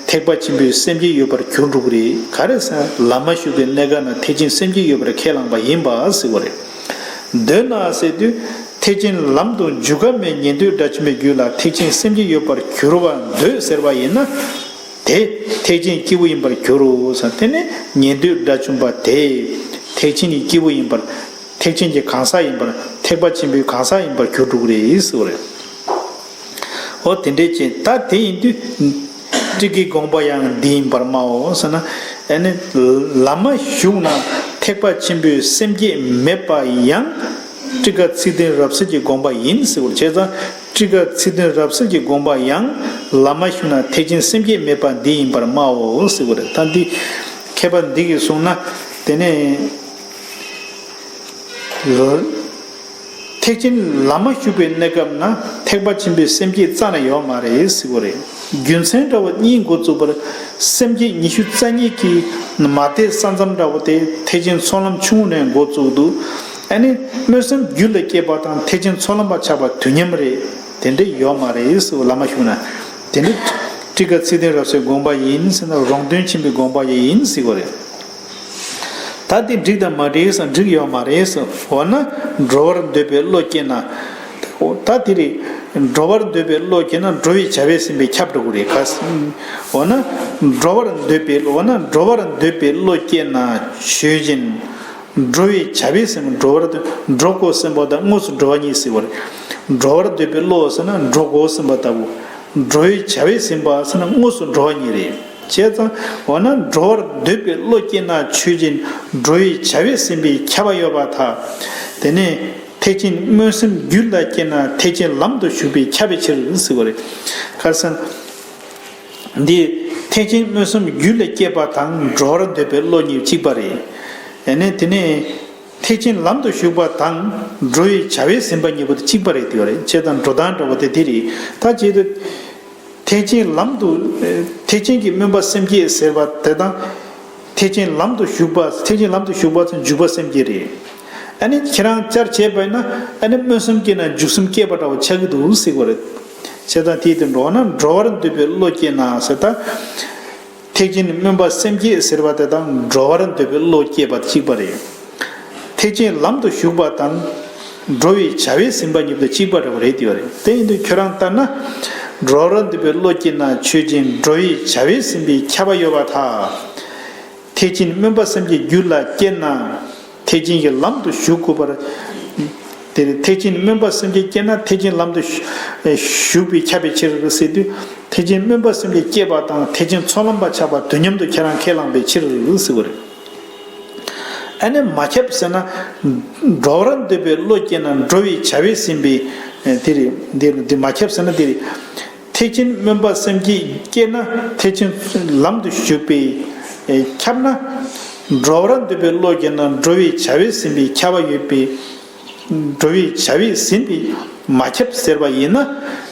ཐེག་པ་ཆེན་པོའི་སེམས་བསྐྱེད་ཡོད་པར་གྱུར་འགྲོ་གི་རེད། ག་རེ་ཟེར་ན་ལམ་མ་ཞུགས་པའི་གནས་སྐབས་ན་ཐེག་ཆེན་སེམས་བསྐྱེད་ཡོད་པར་ཁས་བླངས་པ་ཡིན་པ་ཟེར་བ་རེད། འདོད་ན་ཟེར་དུས། ཐེག་ཆེན་ལམ་དུ་འཇུག་ག་མེད་ཉན་ཐོས་དགྲ་བཅོམ་པའི་རྒྱུད་ལ་ཐེག་ཆེན་སེམས་བསྐྱེད་ཡོད་པར་གྱུར་པར་འདོད་ཟེར་བ་ཡིན་ན། དེ་ཐེག་ཆེན་སྐྱེས་བུ་ཡིན་པར་གྱུར་རོ་ཟེར། དེ་ནི་ཉན་ཐོས་དགྲ་བཅོམ་པ་དེ་ཐེག་ཆེན་གྱི་སྐྱེས་བུ་ཡིན་པར། ཐེག་ཆེན་གྱི་གང་ཟག་ཡིན་པར། ཐེག་པ་ཆེན་པོའི་གང་ཟག་ཡིན་པར་གྱུར་འགྲོ་གི་རེད་ཟེར་བ་རེད། འོ་དེ་འདྲའི་ཅན་ད་དེ་ཡིན་དུས། ཊཱི་ཀའི་དགོངས་པ་ཡང་འདི་ཡིན་པར་སྨྲའོ་ཟེར་ན། ཨ་ནི། ལམ་མ་ཞུགས་ན་ཐེག་པ་ཆེན་པོའི་སེམས་བསྐྱེད་མེད་པ་ཡང་། ཊཱི་ཀ་ཚིག་དོན་རབ་གསལ་གྱི་དགོངས་པ་ཡིན་ཟེར་བ་རེད། བྱས་ཙང་། ཊཱི་ཀ་ཚིག་དོན་རབ་གསལ་གྱི་དགོངས་པ་ཡང་། ལམ་མ་ཞུགས་ན་ཐེག་ཆེན་སེམས་བསྐྱེད་མེད་པ་འདི་ཡིན་པར་སྨྲའོ་ཟེར་བ་རེད། ད་འདི། མཁས་པ་འདི་གིས་གསུངས་ན། དེ་ནས། ཐེག་ཆེན་ལམ་མ་ཞུགས་པའི་གནས་སྐབས་ན་ཐེག་པ་ཆེན་པོའི་སེམས་བསྐྱེད་རྩ་ནས་ཡོད་མ་རེད་ཟེར་བ་རེད། རྒྱུ་མཚན་འདྲ་བོ་གཉིས་འགོ་བཙུགས་པར། སེམས་བསྐྱེད་ཉི་ཤུ་རྩ་གཉིས་ཀྱི་མ་དད་ས་མཚམས་འདྲ་བོ་དེ་ཐེག་ཆེན་ཚོགས་ལམ་ཆུང་ངུ་ནས་འགོ་བཙུགས་འདུག་ཨ་ནི་སྨོན་སེམས་རྒྱུད་ལ་སྐྱེས་པ་དང་ཐེག་ཆེན་ཚོགས་ལམ་པ་ཆགས་པ་དུས་མཉམ་རེད། དེ་འདྲ་ཡོད་མ་རེད་ཟེར་བ། ལམ་མ་ཞུགས་ན། དེ་འདྲ་ཊཱི་ཀ་ཚིག་དོན་རབ་གསལ་དགོངས་པ་ཡིན་ཟེར་ན་རོང་སྟོན་ཆེན་པོའི་དགོངས་པ་ཡིན་ཟེར་བ་རེད། ད་དེ་འགྲིག་དང་མ་འགྲིག་ཟེར་འགྲིག་ཡོད་མ་རེད་ཟེར། འོ་ན་འགྲོ་བར་འདོད་པའི་བློ་སྐྱེས་ན། ད་དེ་རེད། འགྲོ་བར་འདོད་པའི་བློ་སྐྱེས་ན་འགྲོ་བའི་བྱ་བས་ཟིན་པས་ཁྱབ་འགྲོ་གི་རེད་ག་འོ་ན་འགྲོ་བར་འདོད་པའི་འོ་ན་འགྲོ་བར་འདོད་པའི་བློ་སྐྱེས་ན་ཆོས་ཅན། འགྲོ་བའི་བྱ་བས་ཟིན་པ་འགྲོ་བར་འདོད་འགྲོ་དགོས་ཟིན་པ་དང་དངོས་སུ་འགྲོ་བ་གཉིས་ཟེར་བ་རེད། འགྲོ་བར་འདོད་པའི་བློ་ཟེར་ན་འགྲོ་དགོས་ཟིན་པ་ལྟ་བུ། འགྲོ་བའི་བྱ་བས་ཟིན་པ་ཟེར་ན་དངོས་སུ་འགྲོ་བ་གཉིས་རེད། བྱས་ཙང་འོ་ན་འགྲོ་བར་འདོད་པའི་བློ་སྐྱེས་ན་ཆོས་ཅན། འགྲོ་བའི་བྱ་བས་ཟིན་པས་ཁྱབ་པ་ཡོད་པར་ཐལ། དེ་ནས་ཐེག་ཆེན་སྨོན་སེམས་རྒྱུད་ལ་སྐྱེས་ན་ཐེག་ཆེན་ལམ་དུ་ཞུགས་པས་ཁྱབ་པའི་ཕྱིར་ཟེར་བ་རེད། ག་རེ་ཟེར་ན། འདི་ཐེག་ཆེན་སྨོན་སེམས་རྒྱུད་ལ་སྐྱེས་པ་དང་འགྲོ་བར་འདོད་པའི་བློ་གཉིས་གཅིག་པ་རེད། ཡང་ན་དེ་ནས། ཐེག་ཆེན་ལམ་དུ་ཞུགས་པ་དང་འགྲོ་བའི་བྱ་བས་ཟིན་པ་གཉིས་པོ་དེ་གཅིག་པ་རེད་དེ་བ་རེད། བྱས་ཙང་འགྲོ་སྟངས་འདྲ་བོ་དེ་དེ་རེད། ད་བྱེད་དུས། ཐེག་ཆེན་ལམ་དུ། ཐེག་ཆེན་གྱི་སྨོན་པ་སེམས་བསྐྱེད་ཟེར་བ་དེ་དང་། ཐེག་ཆེན་ལམ་དུ་ཞུགས་པ་ཐེག་ཆེན་ལམ་དུ་ཞུགས་པ་ཚོ་འཇུག་པ་སེམས་བསྐྱེད་རེད། ཨ་ནི་ཁྱེད་རང་བསྐྱར་བྱས་པ་ཡིན་ན་ཨ་ནི་སྨོན་སེམས་བསྐྱེད་ན་འཇུག་སེམས་བསྐྱེད་པ་འདྲ་བོ་ཆགས་ཀྱི་འདུག་ཟེར་བ་རེད། བྱས་ཙང་དེའི་དོན་འགྲོ་ན་འགྲོ་བར་འདོད་པའི་བློ་སྐྱེས་ན་ཟེར་ད། ཐེག་ཆེན་སྨོན་པ་སེམས་བསྐྱེད་ཟེར་བ་དེ་དང་འགྲོ་བར་འདོད་པའི་བློ་སྐྱེས་པ་དེ་གཅིག་པ་རེད། ཐེག་ཆེན་ལམ་དུ་ཞུགས་པ་དང་འགྲོ་བའི་བྱ་བས་ཟིན་པ་གཉིས་པོ་དེ་གཅིག་པ་རེད་པ་རེད་དེ་བ་རེད། དེ་ཡིན་དུས་ཁྱོད་རང་ལྟར་ན། འགྲོ་བར་འདོད་པའི་བློ་སྐྱེས་ན་ཆོས་ཅན། འགྲོ་བའི་བྱ་བས་ཟིན་པས་ཁྱབ་པ་ཡོད་པར་ཐལ། ཐེག་ཆེན་སྨོན་པ་སེམས་བསྐྱེད་རྒྱུད་ལ་སྐྱེས་ན། ཐེག་ཆེན་གྱི་ལམ་དུ་ཞུགས་དགོས་པར། དེར་ཐེག་ཆེན་སྨོན་པ་སེམས་བསྐྱེད་སྐྱེས་ན་ཐེག་ཆེན་ལམ་དུ་ཞུགས་པས་ཁྱབ་པའི་ཕྱིར་ཟེར་དུས། ཐེག་ཆེན་སྨོན་པ་སེམས་བསྐྱེད་སྐྱེས་པ་དང་ཐེག་ཆེན་ཚོགས་ལམ་པ་ཆགས་པ་དུས་མཉམ་དུ་ཁྱེད་རང་ཁས་བླངས་པའི་ཕྱིར་ཟེར་བ་རེད། ཨ་ནི་མ་ཁྱབ་ཟེར་ན། འགྲོ་བར་འདོད་པའི་བློ་སྐྱེས་ན་འགྲོ་བའི་བྱ་བས་ཟིན་པས། དེ་རེད། འདི་འདི་མ་ཁྱབ་ཟེར་ན་དེ་རེད། ཐེག་ཆེན་སྨོན་པ་སེམས་བསྐྱེད་སྐྱེས་ན་ཐེག་ཆེན་ལམ་དུ་ཞུགས་པས་ཁྱབ་ན། འགྲོ་བར་འདོད་པའི་བློ་སྐྱེས་ན་འགྲོ་བའི་བྱ་བས་ཟིན་པས་ཁྱབ་པ་ཡོད་པས། འགྲོ་བའི་བྱ་བས་ཟིན་པས་མ་ཁྱབ་ཟེར་བ་ཡིན་ན།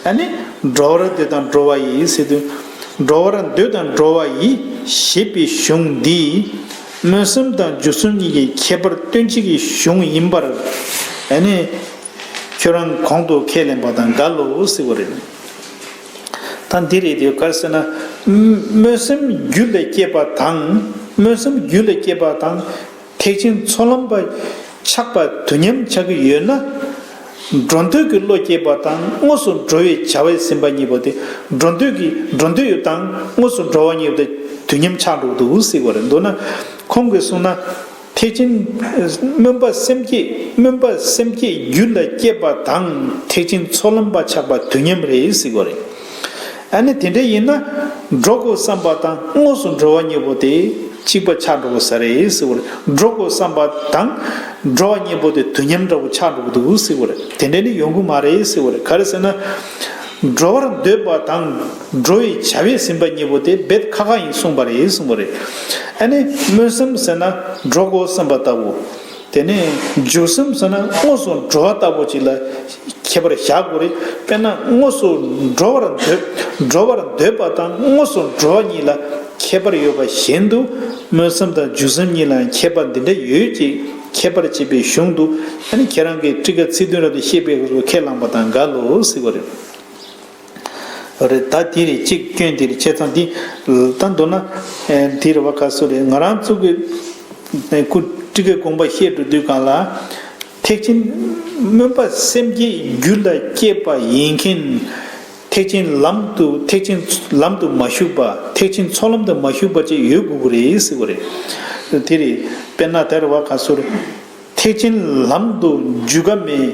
ཨ་ནི་འགྲོ་བར་འདོད་དང་འགྲོ་བ་ཡི་ཟེར་དུས། འགྲོ་བར་འདོད་དང་འགྲོ་བ་ཡི་ཞེས་པའི་གཞུང་འདི། སྨོན་སེམས་དང་འཇུག་སེམས་གཉིས་ཀྱི་ཁྱད་པར་སྟོན་བྱེད་ཀྱི་གཞུང་ཡིན་པར། ཨ་ནི། ཁྱོད་རང་གོང་དུ་ཁས་ལེན་པ་དང་འགལ་ལོ་ཟེར་བ་རེད། ད་འདི་རེད་དེ་ག་རེ་ཟེར་ན། སྨོན་སེམས་རྒྱུད་ལ་སྐྱེས་པ་དང་། སྨོན་སེམས་རྒྱུད་ལ་སྐྱེས་པ་དང་། ཐེག་ཆེན་ཚོགས་ལམ་པ་ཆགས་པ་དུས་མཉམ་ཆགས་ཀྱི་ཡོད་ན། འགྲོ་འདོད་ཀྱི་བློ་སྐྱེས་པ་དང་དངོས་སུ་འགྲོ་བའི་བྱ་བས་ཟིན་པ་གཉིས་པོ་དེ། འགྲོ་འདོད་ཀྱི་འགྲོ་འདོད་ཡོད་དང་དངོས་སུ་འགྲོ་བ་གཉིས་པོ་དེ་དུས་མཉམ་ཆགས་འགྲོ་གི་འདུག་ཟེར་བ་རེད། མདོར་ན། ཁོང་གིས་གསུངས་ན། ཐེག་ཆེན། སྨོན་པ་སེམས་བསྐྱེད་སྨོན་པ་སེམས་བསྐྱེད་རྒྱུད་ལ་སྐྱེས་པ་དང་ཐེག་ཆེན་ཚོགས་ལམ་པ་ཆགས་པ་དུས་མཉམ་རེད་ཟེར་བ་རེད། ཨ་ནི་དེ་འདྲ་ཡིན་ན། འགྲོ་དགོས་བསམ་པ་དང་དངོས་སུ་འགྲོ་བ་གཉིས་པོ་དེ་གཅིག་པ་ཆགས་འགྲོ་དགོས་ས་རེད་ཟེར་བ་རེད། འགྲོ་དགོས་བསམ་པ་དང་འགྲོ་བ་གཉིས་པོ་དེ་དུས་མཉམ་འདྲ་བོ་ཆགས་འགྲོ་གི་འདུག་ཟེར་བ་རེད། དེ་འདྲ་ནི་ཡོང་གི་མ་རེད་ཟེར་བ་རེད། ག་རེ་ཟེར་ན། འགྲོ་བར་འདོད་པ་དང་འགྲོ་བའི་བྱ་བས་ཟིན་པ་གཉིས་པོ་དེ་རྦད་ཁག་ཁག་ཡིན་གསུངས་པ་རེད་གསུངས་པ་རེད། ཨ་ནི་སྨོན་སེམས་ཟེར་ན་འགྲོ་དགོས་བསམ་པ་ལྟ་བུ། དེ་ནས་འཇུག་སེམས་ཟེར་ན་དངོས་སུ་འགྲོ་བ་ལྟ་བུ་ཅིག་ལ་ཁྱད་པར་བཞག་དགོས་རེད། དཔེར་ན་དངོས་སུ་འགྲོ་བར་འདོད། འགྲོ་བར་འདོད་པ་དང་དངོས་སུ་འགྲོ་བ་གཉིས་ལ་ཁྱད་པར་ཡོད་པ་བཞིན་དུ། སྨོན་སེམས་དང་འཇུག་སེམས་གཉིས་ལ་ཁྱད་པར་འདི་འདྲ་ཡོད་ཅེས་ཁྱད་པར་བྱེད་པའི་གཞུང་དུ། ཨ་ནི་ཁྱེད་རང་གིས་ཊཱི་ཀ་ཚིག་དོན་རབ་ཏུ་བཤད་པའི་སྐབས་སུ་ཁས་བླངས་པ་དང་འགལ་ལོ་ཟེར་བ་རེད། རེད། ད་དེ་རེད། གཅིག་སྐྱོན་དེ་རེད། བྱས་ཙང་འདི་ད་མདོར་ན་ཨེ་འདི་རེད་བ། ག་སུ་རེད། ང་རང་ཚོ་གི་ཨེ་ཁོ་ཊཱི་ཀའི་དགོངས་པ་བཤད་འགྲོ་དུས་སྒང་ལ། ཐེག་ཆེན་སྨོན་པ་སེམས་བསྐྱེད་རྒྱུད་ལ་སྐྱེས་པ་ཡིན་མཁན། ཐེག་ཆེན་ལམ་དུ་ཐེག་ཆེན་ལམ་དུ་མ་ཞུགས་པ། ཐེག་ཆེན་ཚོགས་ལམ་དུ་མ་ཞུགས་པ་ཅིག་ཡོད་དགོས་ཀྱི་རེད་ཟེར་བ་རེད། དེ་རེད། དཔེར་ན་དེ་རེད་བ། ག་སུ་རེད། ཐེག་ཆེན་ལམ་དུ་འཇུག་ག་མེད།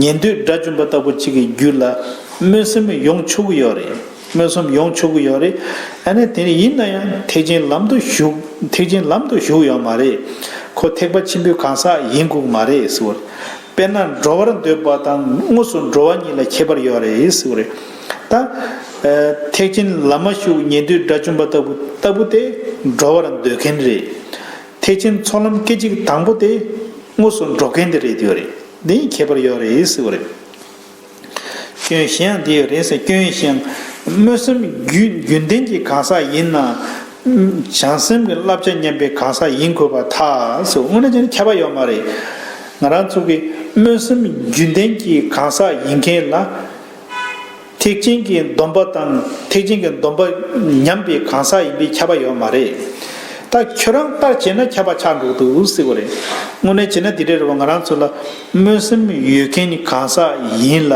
ཉན་ཐོས་དགྲ་བཅོམ་པ་ལྟ་བུ་གཅིག་གི་རྒྱུད་ལ་སྨོན་སེམས་ཡོང་ཆོག་གི་ཡོད་རེད། སྨོན་སེམས་ཡོང་ཆོག་གི་ཡོད་རེད། ཨ་ནི་དེ་ནི་ཡིན་ན་ཡང་ཐེག་ཆེན་ལམ་དུ་ཞུགས། ཐེག་ཆེན་ལམ་དུ་ཞུགས་ཡོད་མ་རེད། ཁོ་ཐེག་པ་ཆེན་པོའི་གང་ཟག་ཡིན་དགོས་ཀྱི་མ་རེད་ཟེར་བ་རེད། དཔེར་ན་འགྲོ་བར་འདོད་པ་དང་དངོས་སུ་འགྲོ་བ་གཉིས་ལ་ཁྱད་པར་ཡོད་རེད་ཟེར་བ་རེད། ད་ཨ་ཐེག་ཆེན་ལམ་མ་ཞུགས་ཉན་ཐོས་དགྲ་བཅོམ་པ་ལྟ་བུ་ལྟ་བུ་དེ་འགྲོ་བར་འདོད་མཁན་རེད། ཐེག་ཆེན་ཚོགས་ལམ་སྐད་ཅིག་དང་པོ་དེ་དངོས་སུ་འགྲོ་མཁན་དེ་རེད་ཡོད་རེད། འདི་ཁྱད་པར་ཡོད་རེད་ཟེར་བ་རེད། སྐྱོན་གཞན་ཡང་འདི་ཡོད་རེད་ཟེར། སྐྱོན་གཞན། སྨོན་སེམས་རྒྱུན་རྒྱུན་ལྡན་གྱི་གང་ཟག་ཡིན་ན། བྱང་སེམས་ཀྱི་བསླབ་བྱ་ཉམས་པའི་གང་ཟག་ཡིན་དགོས་པར་ཐལ་ཟེར། དངོས་གནས་བྱས་ན་ཁྱབ་པ་ཡོད་མ་རེད། ང་རང་ཚོ་གི་སྨོན་སེམས་རྒྱུན་ལྡན་གྱི་གང་ཟག་ཡིན་མཁན་ལ། ཐེག་ཆེན་གྱི་སྡོམ་པ་དང་ཐེག་ཆེན་གྱི་སྡོམ་པ་ཉམས་པའི་གང་ཟག་ཡིན་པའི་ཁྱབ་པ་ཡོད་མ་རེད། ད་ཁྱོད་རང་ལྟར་བྱས་ན་ཁྱབ་པ་ཆགས་འགྲོ་འདུག་ཟེར་བ་རེད། དངོས་གནས་བྱས་ན་འདི་འདྲ་རེད་བ། ང་རང་ཚོ་ལ་སྨོན་སེམས་ཡོད་མཁན་གྱི་གང་ཟག་ཡིན་ལ།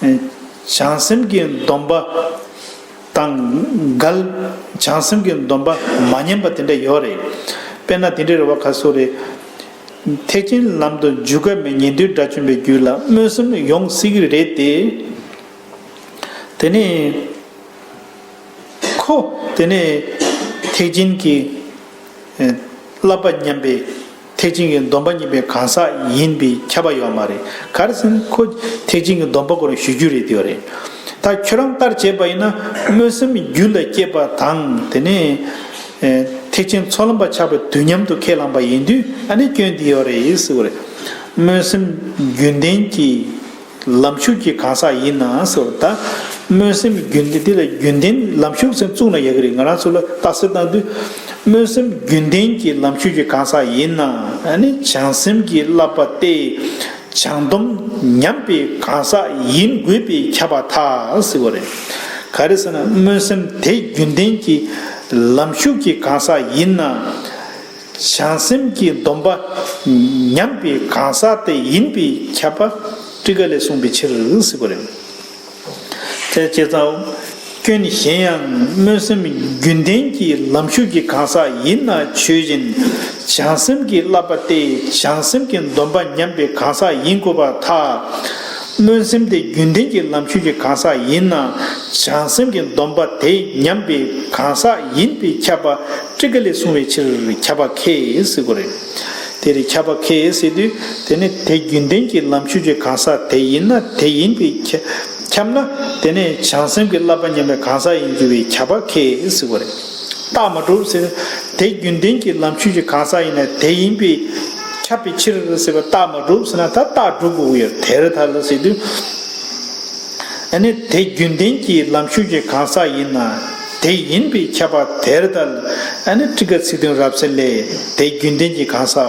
བྱང་སེམས་ཀྱི་སྡོམ་པ་དང་འགལ། བྱང་སེམས་ཀྱི་སྡོམ་པ་མ་ཉམས་པ་དེ་འདྲ་ཡོད་རེད། དཔེར་ན་དེ་འདྲ་རེད་བ། ག་སོ་རེད། ཐེག་ཆེན་ལམ་དུ་འཇུག་ག་མེད། ཉན་ཐོས་དགྲ་བཅོམ་པའི་རྒྱུད་ལ་སྨོན་སེམས་ཡོང་སྲིད་ཀྱི་རེད་དེ། དེ་ནས་ཁོ་དེ་ནས་ཐེག་ཆེན་གྱི་བསླབ་པ་ཉམས་པའི་ཐེག་ཆེན་གྱི་སྡོམ་པ་ཉམས་པའི་གང་ཟག་ཡིན་པའི་ཁྱབ་པ་ཡོད་མ་རེད། ག་རེ་ཟེར་ན་ཁོ་ཐེག་ཆེན་གྱི་སྡོམ་པ་ཁོ་རང་ཞུ་རྒྱུ་རེད་དེ་ཡོད་རེད། ད་ཁྱོད་རང་ལྟར་བྱས་པ་ཡིན་ན་སྨོན་སེམས་རྒྱུད་ལ་སྐྱེས་པ་དང་དེ་ནས་ཐེག་ཆེན་ཚོགས་ལམ་པ་ཆགས་པའི་དུས་མཉམ་དུ་ཁས་བླངས་པ་ཡིན་དུས། ཨ་ནི་སྐྱོན་འདི་ཡོད་རེད་ཟེར་བ་རེད། སྨོན་སེམས་རྒྱུན་ལྡན་གྱི་ལམ་ཞུགས་ཀྱི་གང་ཟག་ཡིན་ན་ཟེར་བ། ད་སྨོན་སེམས་རྒྱུན་ལྡན་འདི་ལ་རྒྱུན་ལྡན་ལམ་ཞུགས་ཟེར་བཙུགས་ན་ཡག་གི་རེད། ང་རང་ཚོ་ལ་རྟགས་གསལ་བཏང་དུས། སྨོན་སེམས་རྒྱུན་ལྡན་གྱི་ལམ་ཞུགས་ཀྱི་གང་ཟག་ཡིན་ན། ཨ་ནི་བྱང་སེམས་ཀྱི་བསླབ་པ་སྟེ། བྱང་སྡོམ་ཉམས་པའི་གང་ཟག་ཡིན་དགོས་པའི་ཁྱབ་པ་ཐལ་ཟེར་བ་རེད། ག་རེ་ཟེར་ན་སྨོན་སེམས་དེ་རྒྱུན་ལྡན་གྱི་ལམ་ཞུགས་ཀྱི་གང་ཟག་ཡིན་ན། བྱང་སེམས་ཀྱི་སྡོམ་པ་ཉམས་པའི་གང་ཟག་དེ་ཡིན་པའི་ཁྱབ་པ་ཊཱི་ཀ་ལས་གསུངས་པའི་ཕྱིར་ཟེར་བ་རེད། དེ་བྱས་ཙང་སྐྱོན་གཞན་ཡང་སྨོན་སེམས་རྒྱུན་ལྡན་གྱི་ལམ་ཞུགས་ཀྱི་གང་ཟག་ཡིན་ན་ཆོས་ཅན། བྱང་སེམས་ཀྱི་བསླབ་པ་སྟེ་བྱང་སེམས་ཀྱི་སྡོམ་པ་ཉམས་པའི་གང་ཟག་ཡིན་དགོས་པར་ཐལ། སྨོན་སེམས་དེ་རྒྱུན་ལྡན་གྱི་ལམ་ཞུགས་ཀྱི་གང་ཟག་ཡིན་ན། བྱང་སེམས་ཀྱི་སྡོམ་པ་དེ་ཉམས་པའི་གང་ཟག་ཡིན་པའི་ཁྱབ་པ་ཊཱི་ཀ་ལས་གསུངས་པའི་ཕྱིར་ཁྱབ་པ་ཁེགས་ཟེར་དགོས་རེད། དེ་རེད། ཁྱབ་པ་ཁེགས་ཟེར་དུས། དེ་ནི་དེ་རྒྱུན་ལྡན་གྱི་ལམ་ཞུགས་ཀྱི་གང་ཟག་དེ་ཡིན་ན། དེ་ཡིན་པའི་ཁྱབ་ཁྱབ་ན། དེ་ནི་བྱང་སེམས་ཀྱི་བསླབ་པ་ཉམས་པའི་གང་ཟག་ཡིན་དགོས་པའི་ཁྱབ་པ་ཁེགས་ཟེར་དགོས་རེད། རྟགས་མ་གྲུབ་ཟེར། དེ་རྒྱུན་ལྡན་གྱི་ལམ་ཞུགས་ཀྱི་གང་ཟག་ཡིན་ན་དེ་ཡིན་པའི་ཁྱབ་པའི་ཕྱིར་ཟེར་བ་རྟགས་མ་གྲུབ་ཟེར་ན། ད་རྟགས་གྲུབ་དགོས་ཀྱི་ཡོད། དེར་ཐལ་ཟེར་དུས། ཨ་ནི་དེ་རྒྱུན་ལྡན་གྱི་ལམ་ཞུགས་ཀྱི་གང་ཟག་ཡིན་ན་དེ་ཡིན་པའི་ཁྱབ་པ་དེར་ཐལ། ཨ་ནི་ཊཱི་ཀ་ཚིག་དོན་རབ་གསལ་ལས། དེ་རྒྱུན་ལྡན་གྱི་གང་ཟག་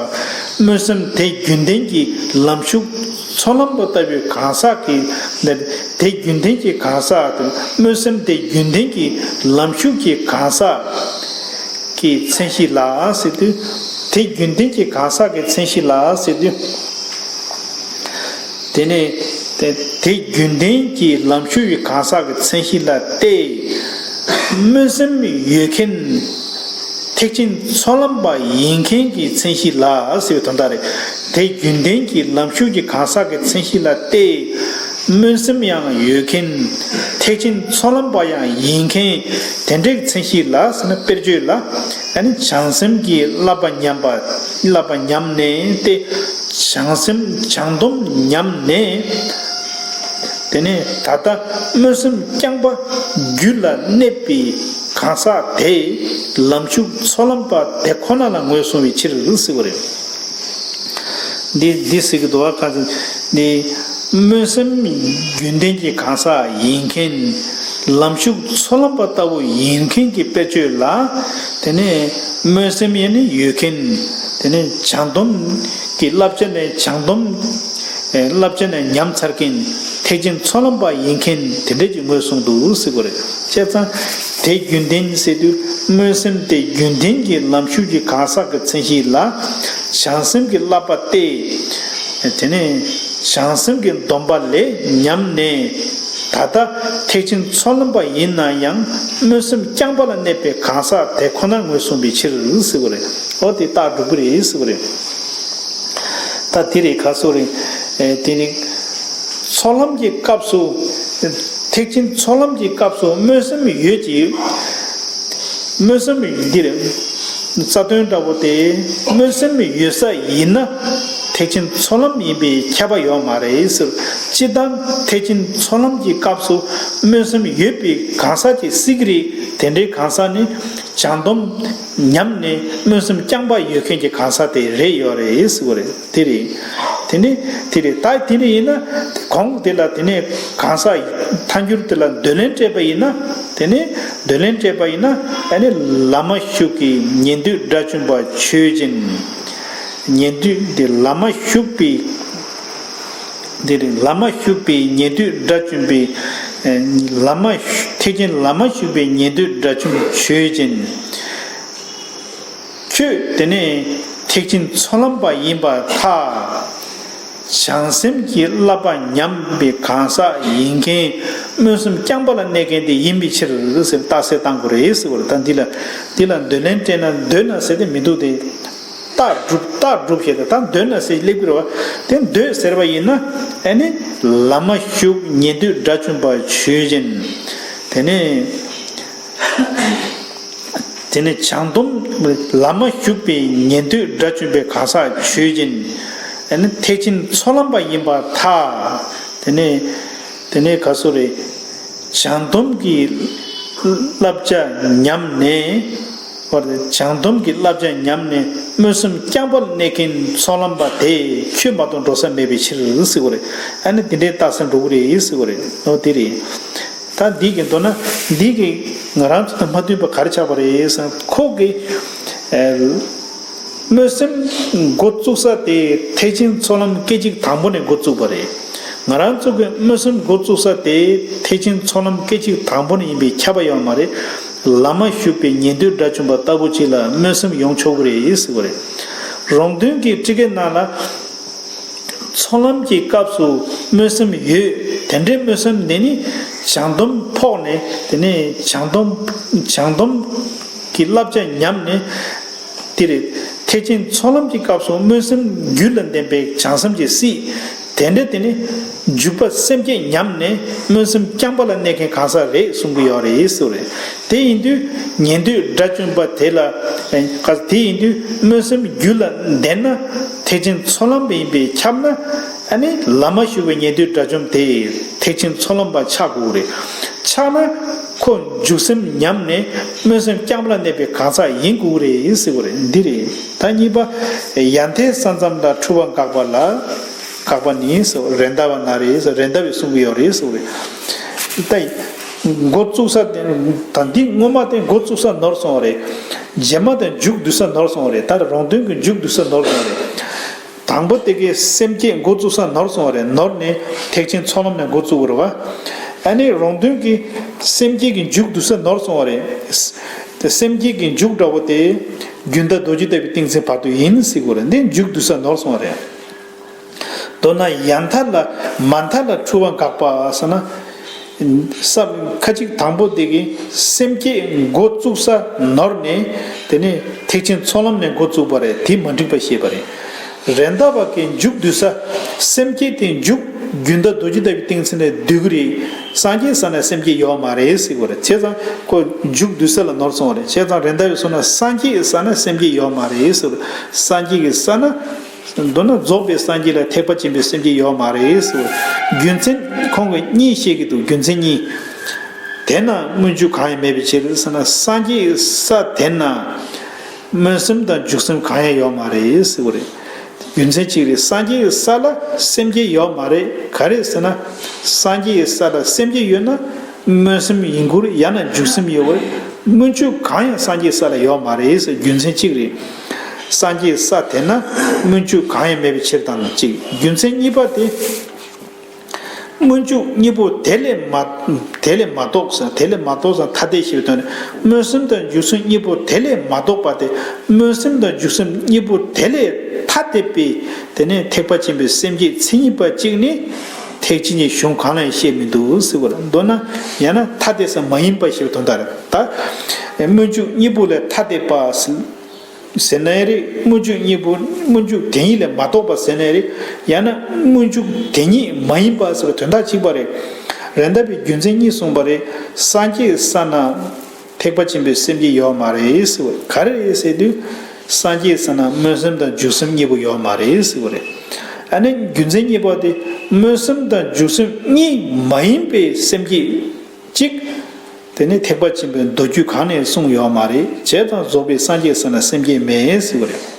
སྨོན་སེམས་དེ་རྒྱུན་ལྡན་གྱི་ལམ་ཞུགས་ཚོགས་ལམ་པ་ལྟ་བུའི་གང་ཟག་གི། དེ་རྒྱུན་ལྡན་གྱི་གང་ཟག་དང་སྨོན་སེམས་དེ་རྒྱུན་ལྡན་གྱི་ལམ་ཞུགས་ཀྱི་གང་ཟག་གི་མཚན་གཞི་ལ་ཟེར་དུས། དེ་རྒྱུན་ལྡན་གྱི་གང་ཟག་གི་མཚན་གཞི་ལ་ཟེར་དུས། དེ་ནས་དེ་དེ་རྒྱུན་ལྡན་གྱི་ལམ་ཞུགས་ཀྱི་གང་ཟག་གི་མཚན་གཞི་ལ་སྟེ། སྨོན་སེམས་ཡོད་མཁན་ཐེག་ཆེན་ཚོགས་ལམ་པ་ཡིན་མཁན་གྱི་མཚན་གཞི་ལ་ཟེར་བའི་དོན་དག་རེད། དེ་རྒྱུན་ལྡན་གྱི་ལམ་ཞུགས་ཀྱི་གང་ཟག་གི་མཚན་གཞི་ལ་སྟེ། སྨོན་སེམས་ཡང་ཡོད་མཁན། ཐེག་ཆེན་ཚོགས་ལམ་པ་ཡང་ཡིན་མཁན། དེ་འདྲའི་མཚན་གཞི་ལ་ཟེར་ན། དཔེར་བརྗོད་ལ། ཨ་ནི་བྱང་སེམས་ཀྱི་བསླབ་པ་ཉམས་པ། བསླབ་པ་ཉམས་ནས་ཏེ། བྱང་སེམས་བྱང་སྡོམ་ཉམས་ནས། དེ་ནས་ད་ལྟ་སྨོན་སེམས་རྐྱང་པ་རྒྱུད་ལ་གནས་པའི་གང་ཟག་དེ་ལམ་ཞུགས་ཚོགས་ལམ་པ་དེ་ཁོ་ན་ལ་ངོས་བཟུང་བའི་ཕྱིར་ཟེར་བ་རེད། འདི་འདི་ཟེར་གྱི་འདུག་བ། ག་ཚོད་འདི་སྨོན་སེམས་རྒྱུན་ལྡན་གྱི་གང་ཟག་ཡིན་མཁན། ལམ་ཞུགས་ཚོགས་ལམ་པ་ལྟ་བུ་ཡིན་མཁན་གྱི་དཔེར་བརྗོད་ལ། དེ་ནས་སྨོན་སེམས་ཡེ་ནས་ཡོད་མཁན། དེ་ནས་བྱང་སྡོམ་གྱི་བསླབ་བྱ་ནས་བྱང་སྡོམ་ཨེ་བསླབ་བྱ་ནས་ཉམས་ཚར་མཁན། ཐེག་ཆེན་ཚོགས་ལམ་པ་ཡིན་མཁན་དེ་འདྲས་ཀྱི་ངོས་བཟུང་འདུག་ཟེར་དགོས་རེད། བྱས་ཙང་དེ་རྒྱུན་ལྡན་ཟེར་དུས་སྨོན་སེམས་དེ་རྒྱུན་ལྡན་གྱི་ལམ་ཞུགས་ཀྱི་གང་ཟག་གི་མཚན་གཞི་ལ། བྱང་སེམས་ཀྱི་བསླབ་པ་སྟེ། དེ་ནས་བྱང་སེམས་ཀྱི་སྡོམ་པ་ལས་ཉམས་ནས། ད་ལྟ་ཐེག་ཆེན་ཚོགས་ལམ་པ་ཡིན་ན་ཡང་སྨོན་སེམས་རྐྱང་པ་ལ་གནས་པའི་གང་ཟག་དེ་ཁོ་ནར་ངོས་བཟུང་བའི་ཕྱིར་ཟེར་བ་རེད། འོ་དེ་རྟགས་སྒྲུབ་ཀྱི་རེད་ཟེར་བ་རེད། ད་དེ་རེད། ག་ཚོད་རེད། ཨེ་དེ་ནི་ཚོགས་ལམ་གྱི་སྐབས་སུ། ཐེག་ཆེན་ཚོགས་ལམ་གྱི་སྐབས་སུ་སྨོན་སེམས་ཡོད་ཀྱི། སྨོན་སེམས་འདི་རེད། རྩ་དོན་འདྲ་པོ་དེ་སྨོན་སེམས་ཡོད་ས་ཡིན་ན། ཐེག་ཆེན་ཚོགས་ལམ་ཡིན་པའི་ཁྱབ་པ་ཡོད་མ་རེད་ཟེར། སྤྱིར་བཏང་ཐེག་ཆེན་ཚོགས་ལམ་གྱི་སྐབས་སུ་སྨོན་སེམས་ཡོད་པའི་གང་ཟག་ཅིག་སྲིད་ཀྱི་རེད། དེ་འདྲའི་གང་ཟག་ནི་བྱང་སྡོམ་ཉམས་ནས་སྨོན་སེམས་རྐྱང་པ་ཡོད་མཁན་གྱི་གང་ཟག་དེ་རེད་ཡོད་རེད་ཟེར་བ་རེད། དེ་རེད། དེ་ནི་དེ་རེད། ད་དེ་འདྲ་ཡིན་ན་གོང་དེ་ལ་དེ་ནས་གང་ཟག་ཐལ་འགྱུར་དེ་ལ་འདོད་ལན་སྤྲད་པ་ཡིན་ན། དེ་ནས་འདོད་ལན་སྤྲད་པ་ཡིན་ན། ཨ་ནི་བླ་མ་ཞུགས་ཀྱི་ཉན་ཐོས་དགྲ་བཅོམ་པ་ཆོས་ཅན། ཉན་ཐོས་དེ་བླ་མ་ཞུགས་པའི། དེ་རེད། བླ་མ་ཞུགས་པའི་ཉན་ཐོས་དགྲ་བཅོམ་པའི། ཨ་བླ་མ་ཐེག་ཆེན་བླ་མ་ཞུགས་པའི་ཉན་ཐོས་དགྲ་བཅོམ་ཆོས་ཅན། ཁྱོད་དེ་ནས་ཐེག་ཆེན་ཚོགས་ལམ་པ་ཡིན་པར་ཐལ། བྱང་སེམས་ཀྱི་བསླབ་པ་ཉམས་པའི་གང་ཟག་ཡིན་མཁན། སྨོན་སེམས་རྐྱང་པ་ལ་གནས་མཁན་དེ་ཡིན་པའི་ཕྱིར་ཟེར་རྟགས་གསལ་བཏང་དགོས་རེད་ཟེར་བ་རེད། ད་འདི་ལ་འདི་ལ་འདོད་ལན་སྤྲད་ན་འདོད་ན་ཟེར་དེ་མི་འདུག་སྟེ། རྟགས་སྒྲུབ་རྟགས་སྒྲུབ་བྱས་ཏེ། ད་འདོད་ན་ཟེར་སླེབས་ཀྱི་རེད་བ། དེ་འདོད་ཟེར་བ་ཡིན་ན། ཨ་ནི་བླ་མ་ཞུགས་ཉན་ཐོས་དགྲ་བཅོམ་པ་ཆོས་ཅན། དེ་ནས། དེ་ནས་བྱང་སྡོམ། བླ་མ་ཞུགས་པའི་ཉན་ཐོས་དགྲ་བཅོམ་པའི་གང་ཟག་ཆོས་ཅན། ཨ་ནི་ཐེག་ཆེན་ཚོགས་ལམ་པ་ཡིན་པར་ཐལ། དེ་ནས་དེ་ནས་ག་སོ་རེད། བྱང་སྡོམ་གྱི་བསླབ་བྱ་ཉམས་ནས། བྱང་སྡོམ་གྱི་བསླབ་བྱ་ཉམས་ནས་སྨོན་སེམས་རྐྱང་པར་གནས་མཁན་ཚོགས་ལམ་པ་དེ་ཁྱོད་མ་གཏོགས་འགྲོ་ས་མེད་པའི་ཕྱིར་ཟེར་བ་རེད། ཨ་ནི་དེ་འདྲའི་རྟགས་གསལ་འགྲོ་གི་རེད་ཟེར་བ་རེད། འོ་དེ་རེད། ད་འདི་གི་མདོར་ན་འདི་གི་ང་རང་ཚོ་དང་མ་མཐུན་པ་ག་རེ་ཆགས་པ་རེད་ཟེར་ན། ཁོ་གི་ཨེ་སྨོན་སེམས་འགོ་བཙུགས་ས་དེ་ཐེག་ཆེན་ཚོགས་ལམ་སྐད་ཅིག་དང་པོ་ནས་འགོ་བཙུགས་པ་རེད། ང་རང་ཚོ་གི་སྨོན་སེམས་འགོ་བཙུགས་ས་དེ་ཐེག་ཆེན་ཚོགས་ལམ་སྐད་ཅིག་དང་པོ་ནས་ཡིན་པའི་ཁྱབ་པ་ཡོད་མ་རེད། བླ་མ་ཞུགས་པའི་ཉན་ཐོས་དགྲ་བཅོམ་པ་ལྟ་བུ་ཅིག་ལ་སྨོན་སེམས་ཡོང་ཆོག་གི་རེད་ཟེར་བ་རེད། རོང་སྟོན་གྱི་ཊཱི་ཀའི་ནང་ལ། ཚོགས་ལམ་གྱི་སྐབས་སུ་སྨོན་སེམས་ཡོད། དེ་འདྲའི་སྨོན་སེམས་དེ་ནི་བྱང་སྡོམ་ཕོག་ནས། དེ་ནས་བྱང་སྡོམ་བྱང་སྡོམ་གྱི་བསླབ་བྱ་ཉམས་ནས། དེ་རེད། ཐེག་ཆེན་ཚོགས་ལམ་གྱི་སྐབས་སུ་སྨོན་སེམས་རྒྱུད་ལ་ལྡན་པའི་བྱང་སེམས་ཀྱིས་སྲིད། དེ་འདྲ་དེ་ནི་འཇུག་པ་སེམས་བསྐྱེད་ཉམས་ནས་སྨོན་སེམས་རྐྱང་པ་ལ་གནས་མཁན་གང་ཟག་རེད་གསུང་གི་ཡོད་རེད་ཟེར་བ་རེད། དེ་ཡིན་དུས་ཉན་ཐོས་དགྲ་བཅོམ་པ་དེ་ལ། ཨ་དེ་ཡིན་དུས་སྨོན་སེམས་རྒྱུད་ལ་ལྡན་ན། ཐེག་ཆེན་ཚོགས་ལམ་པ་ཡིན་པས་ཁྱབ་ན། ཨ་ནི་བླ་མ་ཞུགས་པའི་ཉན་ཐོས་དགྲ་བཅོམ་དེ་ཐེག་ཆེན་ཚོགས་ལམ་པ་ཆགས་དགོས་རེད། ཆགས་ན་ཁོ་འཇུག་སེམས་ཉམས་ནས་སྨོན་སེམས་རྐྱང་པ་ལ་གནས་པའི་གང་ཟག་ཡིན་དགོས་རེད་ཟེར་བ་རེད། འདི་རེད། ད་གཉིས་པ། ཡ་མཐའི་ས་མཚམས་ལ་འཁྲུལ་བ་འགགས་པ་ལ། འགགས་པ་ནི་ཟེར་རེད་མདའ་བ་ན་རེད་ཟེར། རེད་མདའ་བས་གསུང་གི་ཡོད་རེད་ཟེར་བ་རེད། ད་འགོ་བཙུགས་ས་དེ་ད་འདི་སྔོན་མ་དེ་འགོ་བཙུགས་ས་ནོར་སོང་བ་རེད། རྗེས་མ་དེ་མཇུག་བསྡུ་ས་ནོར་སོང་བ་རེད། ད་རོང་སྟོན་གྱི་མཇུག་བསྡུ་ས་ནོར་སོང་བ་རེད། དང་པོ་དེ་གའི་སེམས་བསྐྱེད་འགོ་བཙུགས་ས་ནོར་སོང་བ་རེད། ནོར་ནས་ཐེག་ཆེན་ཚོགས་ལམ་ནས་འགོ་བཙུགས་པ་རེད་བ། ཨ་ནི་རོང་སྟོན་གྱི་སེམས་བསྐྱེད་ཀྱི་མཇུག་བསྡུ་ས་ནོར་སོང་བ་རེད། དེ་སེམས་བསྐྱེད་ཀྱི་མཇུག་འདྲ་པོ་དེ་རྒྱུན་མཐའ་རྡོ་རྗེ་ལྟ་བུའི་ཏིང་འཛིན་བར་དུ་ཡིན་ཟེར་དགོས་རེད། འདི་མཇུག་བསྡུ་ས་ནོར་སོང་བ་རེད། མདོར་ན་ཡ་མཐའ་ལ་མ་མཐའ་ལ་འཁྲུལ་བ་འགགས་པ་ཟེར་ན། ས་ཁ་ཅིག་དང་པོ་དེ་གི་སེམས་བསྐྱེད་འགོ་བཙུགས་ས་ནོར་ནས། དེ་ནས་ཐེག་ཆེན་ཚོགས་ལམ་ནས་འགོ་བཙུགས་པ་རེད། དེ་མ་འགྲིག་པ་ཤེས་པ་རེད། རེད་མདའ་བ་གི་མཇུག་བསྡུ་ས། སེམས་བསྐྱེད་དེ་མཇུག་རྒྱུན་མཐའ་རྡོ་རྗེ་ལྟ་བུའི་ཏིང་འཛིན་ལ་བསྡུ་གི་རེད། སངས་རྒྱས་ས་ན་སེམས་བསྐྱེད་ཡོད་མ་རེད་ཟེར་གི་རེད། བྱས་ཙང་ཁོ་མཇུག་བསྡུ་ས་ལ་ནོར་སོང་བ་རེད། བྱས་ཙང་རེད་མདའ་བས་གསུངས་ན་སངས་རྒྱས་ས་ན་སེམས་བསྐྱེད་ཡོད་མ་རེད་ཟེར། སངས་རྒྱས་ཀྱི་ས་ན། མདོར་ན་རྫོགས་པའི་སངས་རྒྱས་ལ་ཐེག་པ་ཆེན་པོའི་སེམས་བསྐྱེད་ཡོད་མ་རེད་ཟེར། རྒྱུ་མཚན་ཁོང་གིས་གཉིས་བཤད་ཀྱི་འདུག་རྒྱུ་མཚན་གཉིས། དེ་ན་སྨོན་འཇུག་གང་ཡང་མེད་པའི་ཕྱིར་ཟེར་ན། སངས་རྒྱས་ས་དེ་ན་སྨོན་སེམས་དང་འཇུག་སེམས་གང་ཡང་ཡོད་མ་རེད་ཟེར་བ་རེད། རྒྱུ་མཚན་གཅིག་རེད། སངས་རྒྱས་ས་ལ་སེམས་བསྐྱེད་ཡོད་མ་རེད། ག་རེ་ཟེར་ན། སངས་རྒྱས་ས་ལ་སེམས་བསྐྱེད་ཡོད་ན་སྨོན་སེམས་ཡིན་དགོས་རེད། ཡང་ན་འཇུག་སེམས་ཡོད་པ་རེད། སྨོན་འཇུག་གང་ཡང་སངས་རྒྱས་ས་ལ་ཡོད་མ་རེད་ཟེར། རྒྱུ་མཚན་གཅིག་རེད། སངས་རྒྱས་ས་དེ་ན་སྨོན་འཇུག་གང་ཡང་མེད་པའི་ཕྱིར་དང་གཅིག་རྒྱུ་མཚན་གཉིས་པ་དེ། སྨོན་འཇུག་གཉིས་པོ་དེ་ལས་མ། དེ་ལས་མ་ལྡོག་ཟེར། དེ་ལས་མ་ལྡོག་ཟེར་ཐ་དད་ཞེས་པའི་དོན་ནི། སྨོན་སེམས་དང་འཇུག་སེམས་གཉིས་པོ་དེ་ལས་མ་ལྡོག་པ་སྟེ། སྨོན་སེམས་དང་འཇུག་སེམས་གཉིས་པོ་དེ་ལས་ཐ་དད་པའི། དེ་ནས་ཐེག་པ་ཆེན་པོའི་སེམས་བསྐྱེད་མཚན་ཉིད་པ་གཅིག་ནི། ཐེག་ཆེན་གྱི་གཞུང་གང་ལ་ཡང་བཤད་མི་འདུག་ཟེར་བ་རེད། མདོར་ན་ཡང་ན་ཐ་དད་ས་མ་ཡིན་པ་ཞེས་པའི་དོན་དག་རེད། ད་སྨོན་འཇུག་གཉིས་པོ་ལས་ཐ་དད་པ་ཟེར་ན་ཡང་རེད། སྨོན་འཇུག་གཉིས་པོ། སྨོན་འཇུག་དེ་ཉིད་ལས་མ་ལྡོག་པ་ཟེར་ན་ཡང་རེད། ཡང་ན་སྨོན་འཇུག་དེ་ཉིད་མ་ཡིན་པ་ཟེར་བའི་དོན་དག་གཅིག་པ་རེད། རེད་འདབ་པའི་རྒྱུ་མཚན་གཉིས་གསུངས་པ་རེད། སངས་རྒྱས་ས་ན་ཐེག་པ་ཆེན་པོའི་སེམས་བསྐྱེད་ཡོད་མ་རེད་ཟེར་བ་རེད། ག་རེ་རེད་ཟེར་དུས། སངས་རྒྱས་ས་ན་སྨོན་སེམས་དང་འཇུག་སེམས་གཉིས་པོ་ཡོད་མ་རེད་ཟེར་བ་རེད། ཨ་ནི་རྒྱུ་མཚན་གཉིས་པ་དེ། སྨོན་སེམས་དང་འཇུག་སེམས་གཉིས་མ་ཡིན་པའི་སེམས་བསྐྱེད་གཅིག་དེ་ནི་ཐེག་པ་ཆེན་པོའི་མདོ་རྒྱུད་གང་ནས་གསུངས་ཡོད་མ་རེད། བྱས་ཙང་རྫོགས་པའི་སངས་རྒྱས་ས་ན་སེམས་བསྐྱེད་མེད་ཟེར་བ་རེད།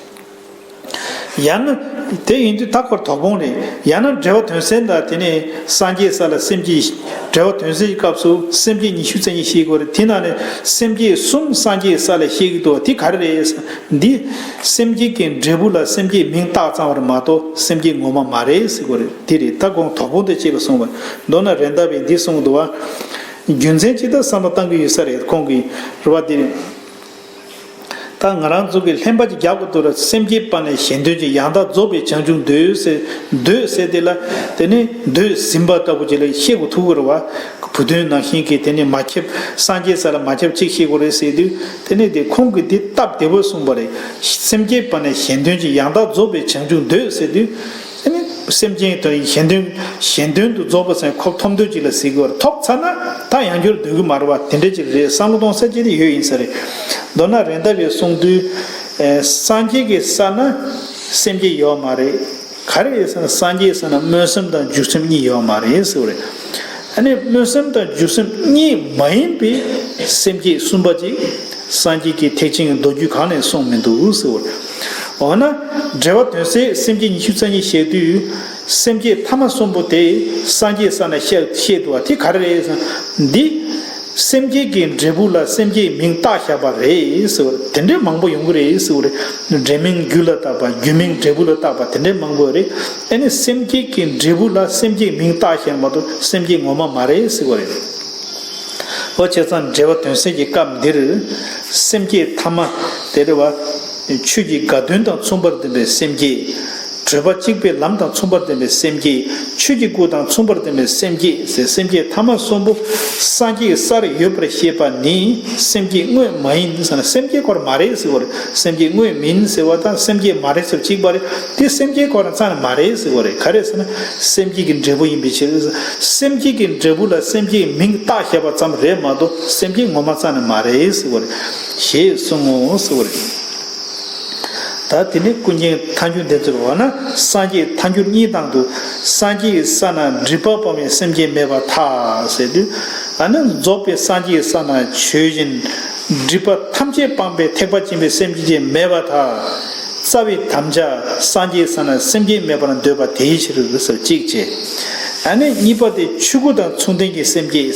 ཡང་ན། དེ་ཡིན་དུས་ད་ཁོ་དོགས་སློང་རེད། ཡང་ན་འགྲེལ་པ་དོན་གསལ་དང་དེ་ནས་སངས་རྒྱས་ས་ལ་སེམས་བསྐྱེད། འགྲེལ་པ་དོན་གསལ་གྱི་སྐབས་སུ་སེམས་བསྐྱེད་ཉི་ཤུ་རྩ་གཉིས་བཤད་དགོས་རེད། དེ་ནང་ནས་སེམས་བསྐྱེད་གསུམ་སངས་རྒྱས་ས་ལ་བཤད་ཀྱི་འདུག་དེ་ག་རེ་རེད། འདི། སེམས་བསྐྱེད་ཀྱི་འབྲས་བུ་ལ་སེམས་བསྐྱེད་མིང་བཏགས་ཙམ་རེད་མ་གཏོགས་སེམས་བསྐྱེད་ངོ་མ་མ་རེད་ཟེར་དགོས་རེད། དེ་རེད། ད་དགོངས་དོགས་པ་དེ་གཅིག་ལ་སོང་བ། མདོར་ན་རེད་འདབ་པས་འདི་གསུངས་འདུག་བ། རྒྱུ་མཚན་ཅི་ལྟར་བསམ་བློ་བཏང་གི་ཡོད་ས་རེད། ཁོང་གིས་རེད་བ། འདི་རེད། ད་ང་རང་ཚོ་གིས་ལྷན་པ་ཅིག་རྒྱག་དགོས་འདུག་ར། སེམས་བསྐྱེད་པ་ནས་གཞན་དོན་གྱི་ཡང་དག་རྫོགས་པའི་བྱང་ཆུབ་འདོད་ཟེར། འདོད་ཟེར་དེ་ལ། དེ་ནས་འདོད་ཟིན་པ་ལྟ་བུ་ཅིག་ལ་བཤད་དགོས་ཐུག་གི་རེད་བ། བུ་སྟོན་ནང་བཞིན་གྱི་དེ་ནས་མ་ཁྱབ། སངས་རྒྱས་ས་ལ་མ་ཁྱབ་ཅིག་བཤད་དགོས་རེད་ཟེར་དུས། དེ་ནས་དེ་ཁོང་གིས་འདི་སྟབས་བདེ་བོ་གསུངས་པ་རེད། སེམས་བསྐྱེད་པ་ནས་གཞན་དོན་གྱི་ཡང་དག་རྫོགས་པའི་བྱང་ཆུབ་འདོད་ཟེར་དུས། ཨ་ནི་སེམས་ཅན་དོན་གཞན་དོན། གཞན་དོན་དུ་རྫོགས་པ་ཟེར་ཁོ་ཐོབ་འདོད་ཅིག་ལ་ཟེར་གི་བར་ཐོབ་ཚར་ན་ད་ཡང་བསྐྱར་སྡོད་གི་མ་རེད་བ། དེ་འདྲ་ཅིག་རེད། བསམ་བློ་གཏོང་ས་ཅིག་དེ་ཡོད་ཡིན་ས་རེད། མདོར་ན་རེད་འདབ་པས་གསུངས་དུས། ཨེ། སངས་རྒྱས་ཀྱི་ས་ན་སེམས་བསྐྱེད་ཡོད་མ་རེད། ག་རེ་རེད་ཟེར་ན་སངས་རྒྱས་ས་ན་སྨོན་སེམས་དང་འཇུག་སེམས་གཉིས་ཡོད་མ་རེད་ཟེར་བ་རེད། ཨ་ནི་སྨོན་སེམས་དང་འཇུག་སེམས་གཉིས་མ་ཡིན་པའི་སེམས་བསྐྱེད་གསུམ་པ་ཅིག་སངས་རྒྱས་ཀྱི་ཐེག་ཆེན་གྱི་མདོ་རྒྱུད་གང་ནས་གསུངས་མི་འདུག་ཟེར་བ་རེད། འོ་ན། འགྲེལ་པ་དོན་གསལ་སེམས་བསྐྱེད་ཉི་ཤུ་རྩ་གཉིས་བཤད་དུས། སེམས་བསྐྱེད་ཐ་མ་གསུམ་པོ་དེ་སངས་རྒྱས་ས་ན་བཤད་བཤད་འདུག་བ། དེ་ག་རེ་རེད་ཟེར་ན། འདི། སེམས་བསྐྱེད་ཀྱི་འབྲས་བུ་ལ་སེམས་བསྐྱེད་མིང་བཏགས་བཞག་པ་རེད་ཟེར་བ་རེད། དེ་འདྲའི་མང་པོ་ཡོང་གི་རེད་ཟེར་བ་རེད། འབྲས་མིང་རྒྱུ་ལ་བཏགས་པ། རྒྱུ་མིང་འབྲས་བུ་ལ་བཏགས་པ། དེ་འདྲའི་མང་པོ་རེད། ཨ་ནི་སེམས་བསྐྱེད་ཀྱི་འབྲས་བུ་ལ་སེམས་བསྐྱེད་མིང་བཏགས་བཞག་མ་གཏོགས་སེམས་བསྐྱེད་ངོ་མ་མ་རེད་ཟེར་བ་རེད། འོ་བྱས་ཙང་འགྲེལ་པ་དོན་གསལ་གྱི་སྐབས་འདིར། སེམས་བསྐྱེད་ཐ་མ་དེ་རེད་བ། ཆོས་ཀྱི་དགའ་སྟོན་དང་མཚུངས་པར་ལྡན་པའི་སེམས་བསྐྱེད། བགྲོད་པ་གཅིག་པའི་ལམ་དང་མཚུངས་པར་ལྡན་པའི་སེམས་བསྐྱེད། ཆོས་ཀྱི་སྐུ་དང་མཚུངས་པར་ལྡན་པའི་སེམས་བསྐྱེད་ཟེར། སེམས་བསྐྱེད་ཐ་མ་གསུམ་པོ་སངས་རྒྱས་སར་ཡོད་པར་ཤེས་པ་ནི་སེམས་བསྐྱེད་དངོས་མ་ཡིན་ཟེར་ན། སེམས་བསྐྱེད་སྐོར་མ་རེད་ཟེར་བ་རེད། སེམས་བསྐྱེད་དངོས་མིན་ཟེར་བ་དང་སེམས་བསྐྱེད་མ་རེད་ཟེར་བ་གཅིག་པ་རེད། དེ་སེམས་བསྐྱེད་སྐོར་རང་རྩ་ནས་མ་རེད་ཟེར་བ་རེད། ག་རེ་ཟེར་ན། སེམས་བསྐྱེད་ཀྱི་འབྲས་བུ་ཡིན་པའི་ཕྱིར། སེམས་བསྐྱེད་ཀྱི་འབྲས་བུ་ལ་སེམས་བསྐྱེད་མིང་བཏགས་བཞག་པ་ཙམ་རེད་མ་གཏོགས་སེམས་བསྐྱེད་ངོ་མ་རྩ་ནས་མ་རེད་ཟེར་བ་རེད། ཞེས་གསུངས་ངོ་ཟེར་བ་རེད། ད་དེ་ནས་ཀུན་མཁྱེན་ཐལ་འགྱུར་ལྡན་ཚུལ་འོ་ན། སངས་རྒྱས་ཐལ་འགྱུར་གཉིས་དང་དུ། སངས་རྒྱས་ས་ན་སྒྲིབ་པ་སྤངས་པའི་སེམས་བསྐྱེད་མེད་པར་ཐལ་ཟེར་དུས། ཨ་ནི་རྫོགས་པའི་སངས་རྒྱས་ས་ན་ཆོས་ཅན། སྒྲིབ་པ་ཐམས་ཅད་སྤངས་པའི་ཐེག་པ་ཆེན་པོའི་སེམས་བསྐྱེད་མེད་པར་ཐལ། རྩ་བའི་དམ་བཅའ་སངས་རྒྱས་ས་ན་སེམས་བསྐྱེད་མེད་པར་འདོད་པ་དེའི་ཕྱིར་ཟེར་གཅིག་བྱས། ཨ་ནི་གཉིས་པ་དེ་ཆོས་སྐུ་དང་མཚུངས་ལྡན་གྱི་སེམས་བསྐྱེད་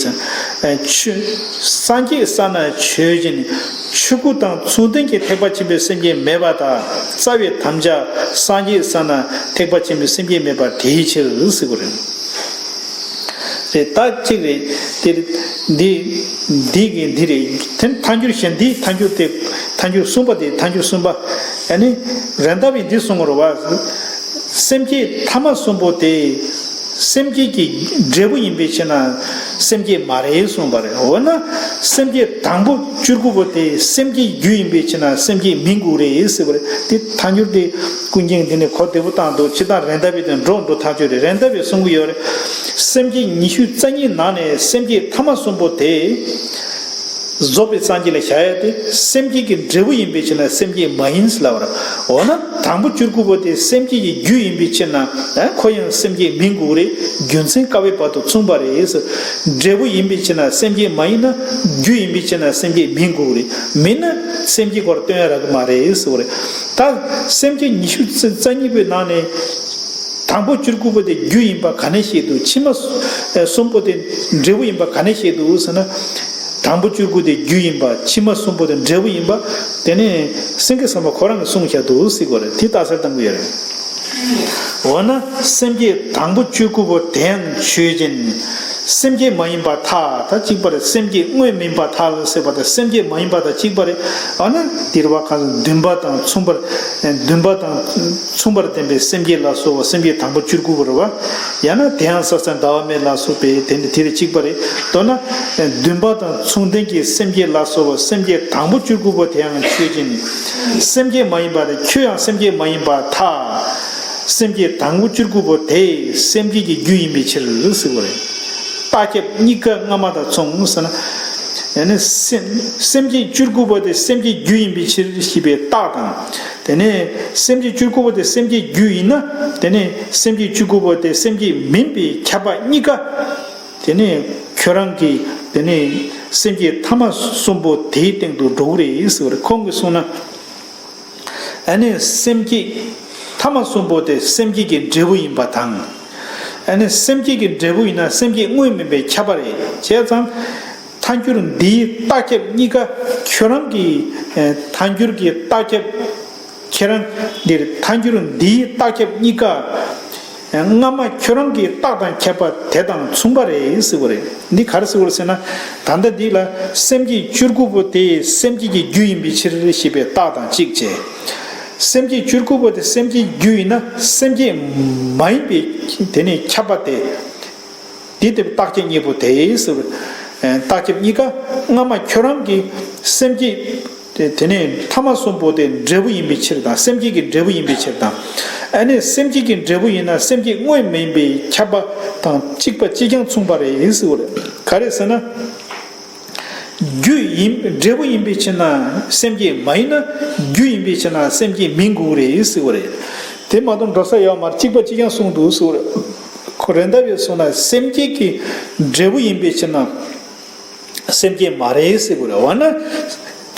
ཟེར། ཆོས། སངས་རྒྱས་ས་ན་ཆོས་ཅན། ཆོས་སྐུ་དང་མཚུངས་ལྡན་གྱི་ཐེག་པ་ཆེན་པོའི་སེམས་བསྐྱེད་མེད་པར་ཐལ། རྩ་བའི་དམ་བཅའ་སངས་རྒྱས་ས་ན་ཐེག་པ་ཆེན་པོའི་སེམས་བསྐྱེད་མེད་པ་དེའི་ཕྱིར་ཟེར་གྱི་རེད། རེད། ད་གཅིག་རེད། དེ་རེད། འདི། འདི་གི་འདི་རེད། དེ་ཐལ་འགྱུར་གཞན་འདི་ཐལ་འགྱུར་དེ། ཐལ་འགྱུར་གསུམ་པ་དེ། ཐལ་འགྱུར་གསུམ་པ། ཨ་ནི། རེད་འདབ་པས་འདི་གསུངས་པ་རེད་བ། སེམས་བསྐྱེད་ཐ་མ་གསུམ་པོ་དེ། སེམས་བསྐྱེད་ཀྱི་འབྲས་བུ་ཡིན་པའི་ཕྱིར་ན་སེམས་བསྐྱེད་མ་རེད་གསུངས་པ་རེད། འོ་ན་སེམས་བསྐྱེད་དང་པོ་བཅུ་དགུ་པོ་དེ་སེམས་བསྐྱེད་རྒྱུ་ཡིན་པའི་ཕྱིར་ན་སེམས་བསྐྱེད་མིན་དགོས་རེད་ཟེར་བ་རེད། དེ་ཐལ་འགྱུར་དེ་ཀུན་མཁྱེན་འདི་ནས་གོ་བདེ་པོ་བཏང་འདུག་སྤྱིར་བཏང་རེད་འདབ་པའི་དེ་འགྲོ་འགྲོ་ཐག་ཆོད་རེད། རེད་འདབ་པས་གསུང་གི་ཡོད་རེད། སེམས་བསྐྱེད་ཉི་ཤུ་རྩ་གཉིས་ནང་ནས་སེམས་བསྐྱེད་ཐ་མ་གསུམ་པོ་དེ། རྫོགས་པའི་སངས་རྒྱས་ལ་བཞག་ཡ་དེ་སེམས་བསྐྱེད་ཀྱི་འབྲས་བུ་ཡིན་པའི་ཕྱིར་ན་སེམས་བསྐྱེད་མ་ཡིན་ཟེར་ལབ་པ་རེད། འོ་ན་དང་པོ་བཅུ་དགུ་པོ་དེ་སེམས་བསྐྱེད་ཀྱི་རྒྱུ་ཡིན་པའི་ཕྱིར་ན་ཨ་ཁོ་ཡང་སེམས་བསྐྱེད་མིན་དགོས་རེད། རྒྱུ་མཚན་དཀའ་བའི་བར་དུ་མཚུངས་པ་རེད་ཟེར། འབྲས་བུ་ཡིན་པའི་ཕྱིར་ན་སེམས་བསྐྱེད་མ་ཡིན་ན་རྒྱུ་ཡིན་པའི་ཕྱིར་ན་སེམས་བསྐྱེད་མིན་དགོས་རེད། མིན་ན་སེམས་བསྐྱེད་སྐོར་སྟོན་ཡ་རག་གི་མ་རེད་ཟེར་བ་རེད། ད་སེམས་བསྐྱེད་ཉི་ཤུ་རྩ་གཉིས་པོའི་ནང་ནས། དང་པོ་བཅུ་དགུ་པོ་དེ་རྒྱུ་ཡིན་པ་ག་ནས་ཤེས་འདུག་ཕྱི་མ་གསུམ་པོ་དེ་འབྲས་བུ་ཡིན་པ་ག་ནས་ཤེས་འདུག་ཟེར་ན། དང་པོ་བཅུ་དགུ་དེ་རྒྱུ་ཡིན་པ། ཕྱི་མ་གསུམ་པོ་དེ་འབྲས་བུ་ཡིན་པ། དེ་ནས་སེང་གེ་བཟང་པོ་ཁོ་རང་གིས་གསུངས་བཞག་འདུག་ཟེར་གོ་རེད། དེ་རྟགས་གསལ་གཏང་གི་ཡོད་རེད། འོ་ན་སེམས་བསྐྱེད་དང་པོ་བཅུ་དགུ་པོ་དེ་ཡང་ཆོས་ཅན། སེམས་བསྐྱེད་མ་ཡིན་པར་ཐལ། ད་གཅིག་པ་རེད། སེམས་བསྐྱེད་དངོས་མིན་པར་ཐལ་ཟེར་བ་དང་སེམས་བསྐྱེད་མ་ཡིན་པ་དང་གཅིག་པ་རེད། འོ་ན་འདིར་བ་གང་འདུན་པ་དང་མཚུངས་པར། འདུན་པ་དང་མཚུངས་པར་ལྡན་པའི་སེམས་བསྐྱེད་ལ་སོགས་པ་སེམས་བསྐྱེད་དང་པོ་བཅུ་དགུ་པོ་རེད་བ། ཡང་ན་དེ་ཡང་ས་གསང་ཟླ་བ་མེད་ལ་སོགས་པའི་དེ་འདི་དེ་རེད་གཅིག་པ་རེད། མདོར་ན་འདུན་པ་དང་མཚུངས་ལྡན་གྱི་སེམས་བསྐྱེད་ལ་སོགས་པ་སེམས་བསྐྱེད་དང་པོ་བཅུ་དགུ་པོ་དེ་ཡང་ཆོས་ཅན། སེམས་བསྐྱེད་མ་ཡིན་པ་རེད། ཁྱོད་ཡང་སེམས་བསྐྱེད་མ་ཡིན་པར་ཐལ། སེམས་བསྐྱེད་དང་པོ་བཅུ་དགུ་པོ་དེ་སེམས་བསྐྱེད་ཀྱི་རྒྱུ་ཡིན་པའི་ཕྱིར་ཟེར་བ་རེད། རྟགས་ཁྱབ་གཉིས་ཀ་སྔ་མ་དང་མཚུངས་ཟེར་ན། ཡང་ན་སེམས་སེམས་བསྐྱེད་བཅུ་དགུ་པོ་དེ་སེམས་བསྐྱེད་རྒྱུ་ཡིན་པའི་ཕྱིར་ཞེས་པའི་རྟགས་དང་། དེ་ནས་སེམས་བསྐྱེད་བཅུ་དགུ་པོ་དེ་སེམས་བསྐྱེད་རྒྱུ་ཡིན་ན། དེ་ནས་སེམས་བསྐྱེད་བཅུ་དགུ་པོ་དེ་སེམས་བསྐྱེད་མིན་པའི་ཁྱབ་པ་གཉིས་ཀ། དེ་ནས་ཁྱོད་རང་གིས་དེ་ནས་སེམས་བསྐྱེད་ཐ་མ་གསུམ་པོ་དེའི་སྟེང་དུ་འགྲོ་གི་རེད་ཟེར་བ་རེད། ཁོང་གིས་གསུངས་ན། ཨ་ནི་སེམས་བསྐྱེད་ཐ་མ་གསུམ་པོ་དེ་སེམས་བསྐྱེད་ཀྱི་འབྲས་བུ་ཡིན་པ་དང་། ཨ་ནི་སེམས་བསྐྱེད་ཀྱི་འབྲས་བུ་ཡིན་ན་སེམས་བསྐྱེད་དངོས་མིན་པའི་ཁྱབ་པ་རེད། བྱས་ཙང་། ཐལ་འགྱུར་འདིའི་རྟགས་ཁྱབ་གཉིས་ཀ་ཁྱོད་རང་གི་ཐལ་འགྱུར་གྱི་རྟགས་ཁྱབ། ཁྱེད་རང་འདིར་ཐལ་འགྱུར་འདིའི་རྟགས་ཁྱབ་གཉིས་ཀ། སྔ་མ་ཁྱོད་རང་གི་རྟགས་དང་ཁྱད་པར་དེ་དང་མཚུངས་པ་རེད་ཟེར་བ་རེད། འདི་ག་རེ་ཟེར་བ་རེད་ཟེར་ན། ད་ལྟ་འདི་ལ་སེམས་བསྐྱེད་བཅུ་དགུ་པོ་དེ་སེམས་བསྐྱེད་ཀྱི་རྒྱུ་ཡིན་པའི་ཕྱིར་ཞེས་པའི་རྟགས་དང་གཅིག་བྱས། སེམས་བསྐྱེད་བཅུ་དགུ་པོ་དེ་སེམས་བསྐྱེད་རྒྱུ་ཡིན་ན་སེམས་བསྐྱེད་མ་ཡིན་པའི་དེ་ནས་ཁྱབ་པ་དེ། འདི་དེ་རྟགས་ཁྱབ་གཉིས་པོ་དེ་ཟེར་བ། རྟགས་ཁྱབ་གཉིས་ཀ་སྔ་མ་ཁྱོད་རང་གི་སེམས་བསྐྱེད། དེ་དེ་ནས་ཐ་མ་གསུམ་པོ་དེ་འབྲས་བུ་ཡིན་པའི་ཕྱིར་དང་སེམས་བསྐྱེད་ཀྱི་འབྲས་བུ་ཡིན་པའི་ཕྱིར་དང་། ཨ་ནི་སེམས་བསྐྱེད་ཀྱི་འབྲས་བུ་ཡིན་ན་སེམས་བསྐྱེད་དངོས་མིན་པའི་ཁྱབ་པ་དང་གཅིག་པ་གཅིག་རྐྱང་མཚུངས་པ་རེད་ཟེར་བ་རེད། ག་རེ་ཟེར་ན། རྒྱུ་ཡིན་འབྲས་བུ་ཡིན་པའི་ཕྱིར་ན་སེམས་བསྐྱེད་མ་ཡིན་ན་རྒྱུ་ཡིན་པའི་ཕྱིར་ན་སེམས་བསྐྱེད་མིན་དགོས་རེད་ཟེར་བ་རེད། དེ་མ་གཏོགས་འགྲོ་ས་ཡོད་མ་རེད། གཅིག་པ་གཅིག་རྐྱང་གསུངས་འདུག་ཟེར་བ་རེད། ཁོ་རེད་འདབ་ཡོད་གསུངས་ན་སེམས་བསྐྱེད་ཀྱི་འབྲས་བུ་ཡིན་པའི་ཕྱིར་ན། སེམས་བསྐྱེད་མ་རེད་ཟེར་དགོས་རེད། འོ་ན།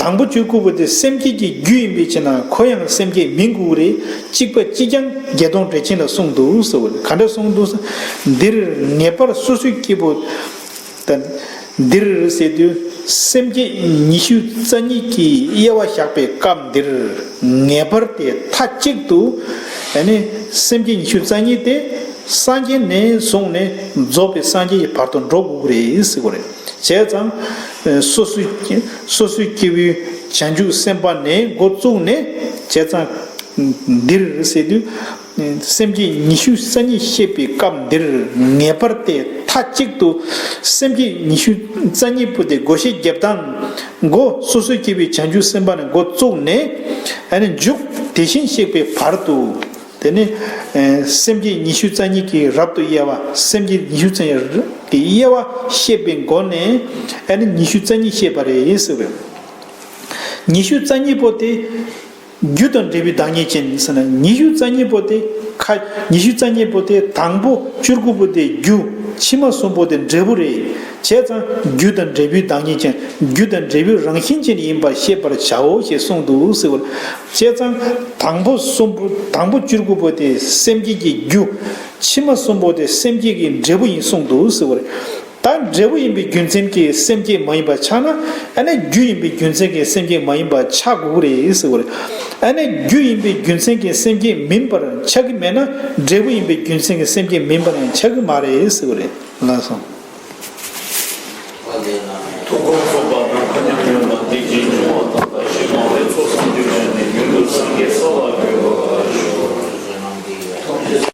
དང་པོ་བཅུ་དགུ་པོ་དེ་སེམས་བསྐྱེད་ཀྱི་རྒྱུ་ཡིན་པའི་ཕྱིར་ན་ཁོ་ཡང་སེམས་བསྐྱེད་མིན་དགོས་རེད། གཅིག་པ་གཅིག་རྐྱང་བརྒྱད་སྟོང་འགྲེལ་ཆེན་ལ་གསུངས་འདུག་ཟེར་བ་རེད། ག་འདྲ་གསུངས་འདུག་ཟེར། འདིར་ངེས་པར་སོ་སོའི་སྐྱེས་བུ། ད། འདིར་ཟེར་དུས་སེམས་བསྐྱེད་ཉི་ཤུ་རྩ་གཉིས་ཀྱི་དབྱེ་བ་བཞག་པའི་སྐབས་འདིར་ངེས་པར་དེ་མཐའ་གཅིག་ཏུ། ཨ་ནི་སེམས་བསྐྱེད་ཉི་ཤུ་རྩ་གཉིས་དེ་སངས་རྒྱས་ནས་བཟུང་ནས་རྫོགས་པའི་སངས་རྒྱས་ཀྱི་བར་དུ་འགྲོ་དགོས་ཀྱི་རེད་ཟེར་གྱི་རེད། བྱས་ཙང་། སོ་སོའི་སོ་སོའི་སྐྱེ་བོའི་བྱང་ཆུབ་སེམས་དཔའ་ནས་འགོ་བཙུགས་ནས་བྱས་ཙང་། འདིར་ཟེར་དུས། སེམས་བསྐྱེད་ཉི་ཤུ་རྩ་གཉིས་བཤད་པའི་སྐབས་འདིར་ངེས་པར་དེ་མཐའ་གཅིག་ཏུ་སེམས་བསྐྱེད་ཉི་ཤུ་རྩ་གཉིས་པོ་དེ་བགོ་བཤའ་རྒྱབ་སྟངས་འགོ་སོ་སོའི་སྐྱེ་བོའི་བྱང་ཆུབ་སེམས་དཔའ་ནས་འགོ་བཙུགས་ནས། ཨ་ནི་མཇུག་དེ་བཞིན་གཤེགས་པའི་བར་དུ། དེ་ནི། ཨེ། སེམས་བསྐྱེད་ཉི་ཤུ་རྩ་གཉིས་ཀྱི་རབ་ཏུ་དབྱེ་བ། སེམས་བསྐྱེད་ཉི་ཤུ་རྩ་གཉིས་ཀྱི་དབྱེ་བ་བཤད་པའི་སྒོ་ནས། ཨ་ནི་ཉི་ཤུ་རྩ་གཉིས་བཤད་པ་རེད་ཟེར་བས། ཉི་ཤུ་རྩ་གཉིས་པོ་དེ། རྒྱུ་དང་འབྲས་བུའི་བདག་ཉིད་ཅན་ཟེར་ན་ཉི་ཤུ་རྩ་གཉིས་པོ་དེ་ཁ། ཉི་ཤུ་རྩ་གཉིས་པོ་དེ་དང་པོ་བཅུ་དགུ་པོ་དེ་རྒྱུ། ཕྱི་མ་གསུམ་པོ་དེ་འབྲས་བུ་རེད། བྱས་ཙང་རྒྱུ་དང་འབྲས་བུའི་བདག་ཉིད་ཅན། རྒྱུ་དང་འབྲས་བུའི་རང་བཞིན་ཅན་ཡིན་པར་ཤེས་པར་བྱའོ་ཞེས་གསུངས་འདུག་ཟེར་བ། བྱས་ཙང་དང་པོ་གསུམ་པོ། དང་པོ་བཅུ་དགུ་པོ་དེ་སེམས་བསྐྱེད་ཀྱི་རྒྱུ། ཕྱི་མ་གསུམ་པོ་དེ་སེམས་བསྐྱེད་ཀྱི་འབྲས་བུ་ཡིན་གསུངས་འདུག་ཟེར་བ་རེད། ད་འབྲས་བུ་ཡིན་པའི་རྒྱུ་མཚན་གྱིས་སེམས་བསྐྱེད་མ་ཡིན་པ་ཆགས་ན། ཨ་ནི་རྒྱུ་ཡིན་པའི་རྒྱུ་མཚན་གྱིས་སེམས་བསྐྱེད་མ་ཡིན་པ་ཆགས་དགོས་ཀྱི་རེད་ཟེར་བ་རེད། ཨ་ནི་རྒྱུ་ཡིན་པའི་རྒྱུ་མཚན་གྱིས་སེམས་བསྐྱེད་མིན་པར་ཆགས་ཀྱི་མེད་ན་འབྲས་བུ་ཡིན་པའི་རྒྱུ་མཚན་གྱིས་སེམས་བསྐྱེད་མིན་པར་ཡང་ཆགས་ཀྱི་མ་རེད་ཟེར་བ་རེད། ལགས་སོ། ཐུགས་དགོངས་སོ།